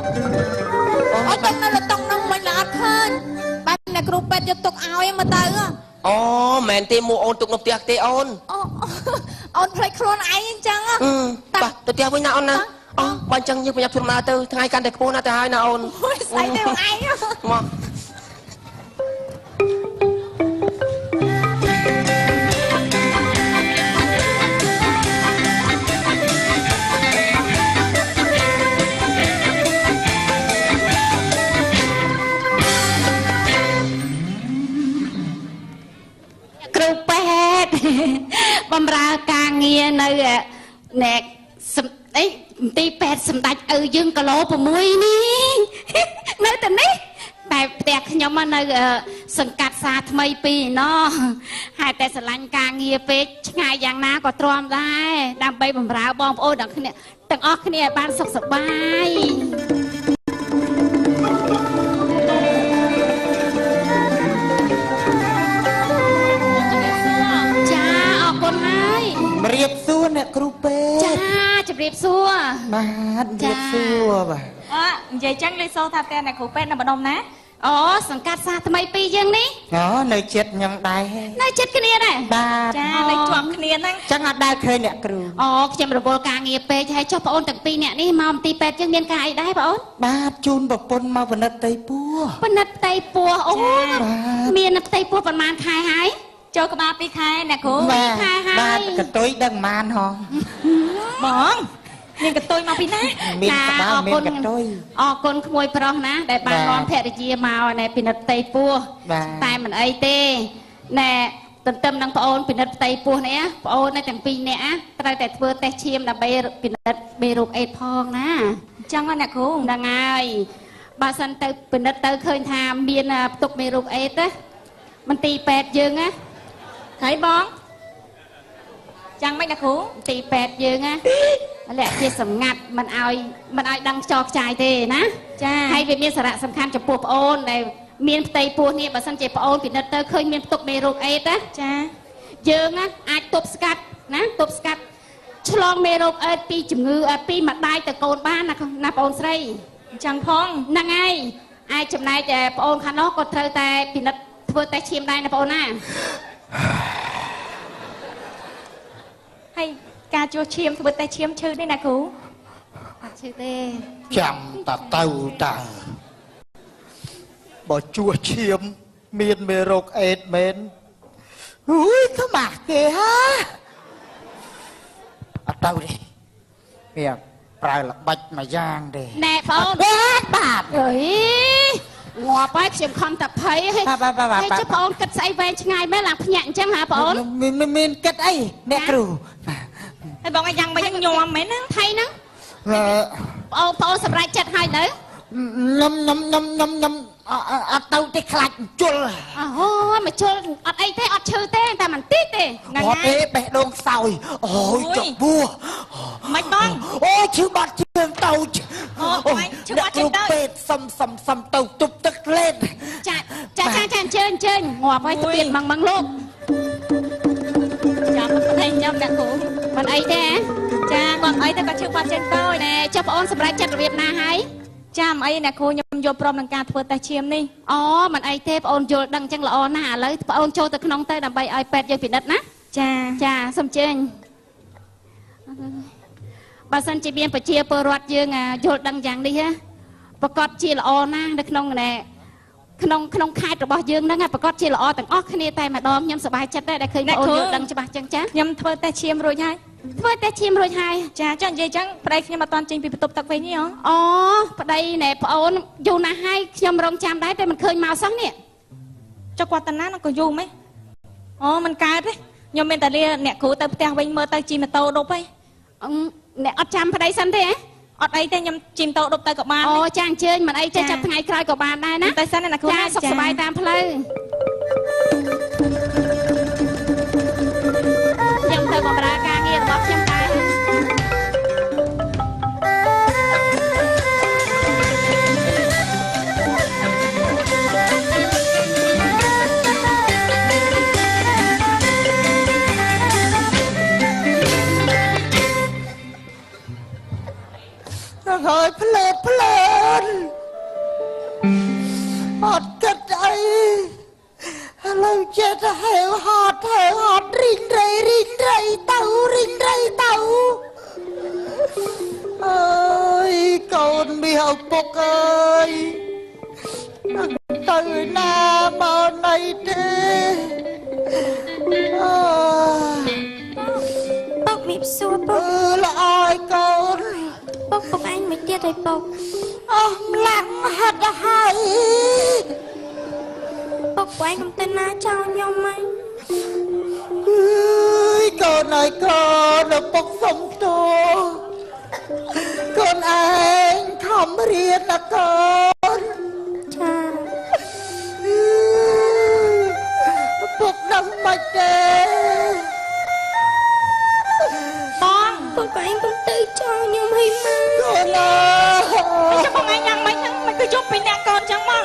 Speaker 3: អត់ទុកនៅលើតុងនោះមិញឡើយអត់ឃើញបែបអ្នកគ្រូពេទ្យយកទុកឲ្យមើលទៅ
Speaker 4: អូមែនទេមួអូនទុកនៅផ្ទះទេអូន
Speaker 3: អូអូនភ្លេចខ្លួនឯងអញ្ចឹង
Speaker 4: បាទទៅផ្ទះវិញណាអូនណាអូបើអញ្ចឹងយើងប្រញាប់ធ្វើដំណើរទៅថ្ងៃកាន់តែខ្ពស់ណាស់ទៅហើយណាអូន
Speaker 3: អូយស្អីទេឯង
Speaker 4: មក
Speaker 8: គ្រូពេទ្យបំរើការងារនៅណែសំអីមន្ទីរពេទ្យសម្ដេចឪយើងគីឡូ6នេះនៅតែនេះតែផ្ទះខ្ញុំនៅសង្កាត់សាថ្មីពីរណោះហេតុតែស្រឡាញ់ការងារពេកឆ្ងាយយ៉ាងណាក៏ទ្រាំដែរដើម្បីបំរើបងប្អូនទាំងគ្នាទាំងអស់គ្នាឲ្យបានសុខសប្បាយចាអរគុណហើយ
Speaker 9: ជំរាបសួរអ្នកគ្រូពេទ្យ
Speaker 8: ចាជំរាបសួរ
Speaker 9: បាទជំរាបសួរបាទ
Speaker 3: អើនិយាយចឹងលីសូថាផ្ទះអ្នកគ្រូពេទ្យនៅម្ដុំណា
Speaker 8: អូសង្កាត់សាថ្មីពីរយើងនេះ
Speaker 9: អូនៅចិត្តខ្ញុំដែរ
Speaker 8: នៅចិត្តគ្នាដែរ
Speaker 9: បាទ
Speaker 3: ចានៅជាប់គ្នាហ្នឹង
Speaker 9: ចឹងអត់ដែលឃើញអ្នកគ្រូ
Speaker 8: អូខ្ញុំរវល់ការងារពេកហើយចុះបងអូនទាំងពីរអ្នកនេះមកមន្ទីរពេទ្យយើងមានការអីដែរបងអូន
Speaker 9: បាទជូនប្រពន្ធមកពិនិត្យផ្ទៃពោះ
Speaker 8: ពិនិត្យផ្ទៃពោះអូមានផ្ទៃពោះប្រហែលខែហើយ
Speaker 3: ចូលក្បាល2ខែអ្នកគ្រូ
Speaker 8: 2ខែហើយ
Speaker 9: បាទកតុយដឹងម៉ានហង
Speaker 3: បងមានកតុយមកពីណា
Speaker 9: មានក្បាលមានកតុយ
Speaker 8: អរគុណក្មួយប្រុសណាដែលបាននាំភរិយាមកណែពិនិត្យផ្ទៃពោះតែមិនអីទេណែទន្ទឹមនឹងប្អូនពិនិត្យផ្ទៃពោះនេះប្អូនទាំងពីរនាក់ត្រូវតែធ្វើតេស្តឈាមដើម្បីពិនិត្យមេរោគអេដផងណា
Speaker 3: អញ្ចឹងណាអ្នកគ្រូ
Speaker 8: ហ្នឹងហើយបើសិនទៅពិនិត្យទៅឃើញថាមានផ្ទុកមេរោគអេដណាមន្ទីរពេទ្យយើងណា
Speaker 3: ហើយបងចាំមិនណាគ្រូ
Speaker 8: ទីពេទ្យយើងណាលាក់ជាសម្ងាត់មិនឲ្យដឹងខ្ចោខ្ចាយទេណា
Speaker 3: ចា
Speaker 8: ហើយវាមានសារៈសំខាន់ចំពោះប្អូនដែលមានផ្ទៃពោះនេះបើសិនជាប្អូនពិនិត្យទៅឃើញមានផ្ទុកមេរោគអេដណា
Speaker 3: ចា
Speaker 8: យើងណាអាចទប់ស្កាត់ណាទប់ស្កាត់ឆ្លងមេរោគអេដពីជំងឺពីម្ដាយទៅកូនបានណាណាប្អូនស្រី
Speaker 3: អញ្ចឹងផង
Speaker 8: ហ្នឹងហើយអាចចំណែកប្អូនខាងនោះក៏ត្រូវតែពិនិត្យធ្វើតេស្តឈាមដែរណាប្អូនណា
Speaker 3: ហើយការជួសឈាមធ្វើតេស្តឈាមឈឺទេណាគ្រូ
Speaker 8: អត់ឈឺទេ
Speaker 7: ចាំតាទៅតាបើជួសឈាមមានមេរោគអេដមែន
Speaker 9: អុយខ្មាស់គេហា
Speaker 7: អត់ទៅទេវាប្រើល្បិចមួយយ៉ាងទេ
Speaker 8: ណែបងអូន
Speaker 9: បាទ
Speaker 8: អើយងាប់ហើយខ្ញុំខំតែភ័យហើយ
Speaker 9: បាទ
Speaker 8: ហើយចុះបងអូនគិតស្អីវែងឆ្ងាយមែនឡើងភ្ញាក់អញ្ចឹងហ่าបងអូន
Speaker 9: មានគិតអីអ្នកគ្រូ
Speaker 3: ហើយបងឲ្យយ៉ាងមិនញោមមែនហ្នឹង
Speaker 8: ថៃហ្នឹងបងអូនសម្រេចចិត្តហើយនៅ
Speaker 9: ខ្ញុំខ្ញុំខ្ញុំខ្ញុំខ្ញុំអត់ទៅទេខ្លាចជុល
Speaker 8: អូមកជុលអត់អីទេអត់ឈឺទេតែមិនតិចទេ
Speaker 9: អត់ទេបេះដូងខ្សោយអូយចុកពោះ
Speaker 3: មិនបង
Speaker 9: អូឈឺបាត់ជើងតូច
Speaker 3: អូឈឺបាត់ជើងតូច
Speaker 9: ពេទ្យសុំសុំសុំទៅទប់ទឹកលេត
Speaker 8: ចាចាចាចាអញ្ជើញអញ្ជើញងាប់ហើយទៅទៀតម៉ងម៉ងលោក
Speaker 3: ចាំប្តីខ្ញុំអ្នកគ្រូ
Speaker 8: មិនអីទេ
Speaker 3: ចាគាត់អីតែគាត់ឈឺបាត់ជើងតូច
Speaker 8: ណែចុះបងអូនសម្រេចចិត្តរបៀបណាហើយ
Speaker 3: ចាំអីអ្នកគ្រូខ្ញុំយល់ព្រមនឹងការធ្វើតេស្តឈាមនេះ
Speaker 8: អូមិនអីទេបងអូនយល់ដឹងអញ្ចឹងល្អណាស់ឥឡូវបងអូនចូលទៅក្នុងទៅដើម្បីឲ្យពេទ្យយើងពិនិត្យណា
Speaker 3: ចា
Speaker 8: ចាសូមអញ្ជើញបើសិនជាមានប្រជាពលរដ្ឋយើងយល់ដឹងយ៉ាងនេះប្រកាសជាល្អណាស់នៅក្នុងណែក្នុងក្នុងខេត្តរបស់យើងហ្នឹងប្រកាសជាល្អទាំងអស់គ្នាតែម្ដងខ្ញុំសប្បាយចិត្តដែរដែលឃើញបងអូនយល់ដឹងច្បាស់ចឹងចា
Speaker 3: ខ្ញុំធ្វើតេស្តឈាមរួចហើយ
Speaker 8: ធ្វើតេស្តឈាមរួចហើយ
Speaker 3: ចាចុះនិយាយចឹងប្តីខ្ញុំអត់ទាន់ចេញពីបន្ទប់ទឹកវិញទេហ៎
Speaker 8: អូប្តីណែប្អូនយូរណាស់ហើយខ្ញុំរងចាំដែរតែមិនឃើញមកសោះនេះ
Speaker 3: ចុះគាត់តាណាក៏យូរម៉េចអូមិនកើតទេខ្ញុំមានតែលាអ្នកគ្រូទៅផ្ទះវិញមើលទៅជិះម៉ូតូដប់ហី
Speaker 8: អ្នកអត់ចាំប្តីសិនទេហ៎
Speaker 3: អត់អីទេខ្ញុំជិះម៉ូតូដប់ទៅក៏បាន
Speaker 8: អូចាអញ្ជើញមិនអីទេចាប់ថ្ងៃក្រោយក៏បានដែរណា
Speaker 3: តែសិនណាអ្នកគ្រូ
Speaker 8: ចាសុខសប្បាយតាមផ្លូវ
Speaker 9: ទៅណាមកណៃទេអើ
Speaker 5: ពុកមីសួរពុក
Speaker 9: ល្អឲ្យកូន
Speaker 5: ពុកពុកឯងមិនទៀតហើយពុក
Speaker 9: អស់ម្លាំងហត់ហើយ
Speaker 5: ពុកឯងកុំទៅណាចោលខ្ញុំហ្មង
Speaker 9: អើយកូនអើយកូនពុកសុំទោសកូនឯងខំរៀនណាកូន
Speaker 5: ចា
Speaker 9: ពុកដឹងមិនទេ
Speaker 3: បង
Speaker 5: ពុកឯងកុំទៅចោលខ្ញុំឲ្យមក
Speaker 9: កូនអើយ
Speaker 3: ចាំបងឯងយ៉ាងម៉េចហ្នឹងមិនទៅជប់ពីអ្នកកូនចឹងមក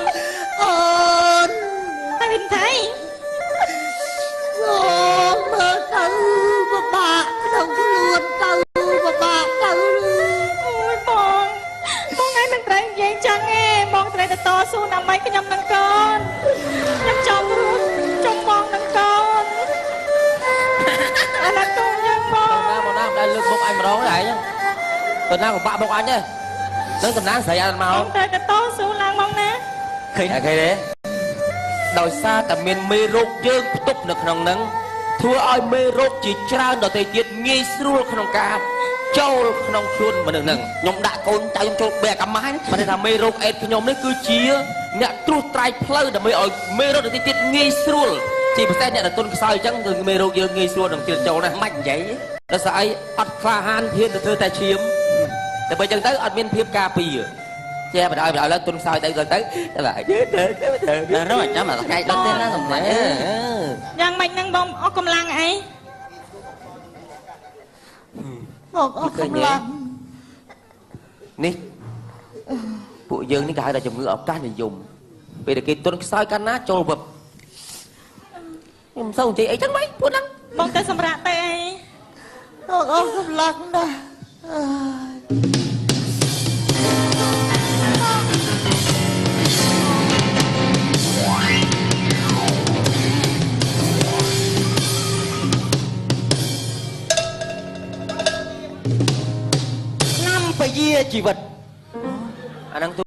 Speaker 9: អូន
Speaker 3: តែវិញថៃ
Speaker 9: សូមមើលទៅពិបាកក្នុងខ្លួនទៅពិបាកទៅ
Speaker 3: អូយបងបងឯងមិនត្រូវនិយាយចឹងទេបងត្រូវតែតស៊ូដើម្បីខ្ញុំនឹងកូនខ្ញុំចង់រស់ចង់បងនឹងកូនអាណាកូនយើងបង
Speaker 1: មកណាមិនដែលលើកមុខអញម្ដងទេឯងទៅណាក៏បាក់មុខអញដែរនឹងតំណាងស្រីអត់មក
Speaker 3: បងត្រូវតែតស៊ូឡើងមកណា
Speaker 1: ឃើញឃើញទេដោយសារតែមានមេរោគយើងផ្ទុកនៅក្នុងនឹងធ្វើឲ្យមេរោគជាច្រើនដទៃទៀតងាយស្រួលក្នុងការចូលក្នុងខ្លួនមនុស្សនឹង
Speaker 2: ខ្ញុំដាក់កូនចៅខ្ញុំចូលបែកអាម៉ាស់
Speaker 1: បានថាមេរោគអេដខ្ញុំនេះគឺជាអ្នកត្រួសត្រាយផ្លូវដើម្បីឲ្យមេរោគដទៃទៀតងាយស្រួលជាពិសេសអ្នកដែលទុនខ្សោយអញ្ចឹងគឺមេរោគយើងងាយស្រួលនឹងទៀតចូលណាស់
Speaker 2: មិននិយាយ
Speaker 1: ដោយសារអីអត់ក្លាហានហ៊ានទៅធ្វើតែឈាមតែបើអញ្ចឹងទៅអត់មានភាពការពារចេះបដ ாய் បដ ாய் ឡើងទុនខ្សោយទៅទៅទៅតែយឺទៅទៅទៅ
Speaker 2: ដល់រកចាំថ្ងៃដល់ទេណាសម្លាញ់
Speaker 3: យ៉ាងម៉េចហ្នឹងបងអស់កម្លាំងអី
Speaker 9: បងអស់កម្លាំង
Speaker 1: នេះពួកយើងនេះគេហៅថាជំងឺឱកាសនិយមពេលដែលគេទុនខ្សោយកាលណាចូលវឹបខ្ញុំមិនសូវនិយាយអីចឹងម៉េចពួកហ្នឹង
Speaker 3: បងទៅសម្រាប់ទៅអី
Speaker 9: បងអស់កម្លាំងណាស់
Speaker 4: ឆ្នាំពយាជីវិត
Speaker 1: អាហ្នឹង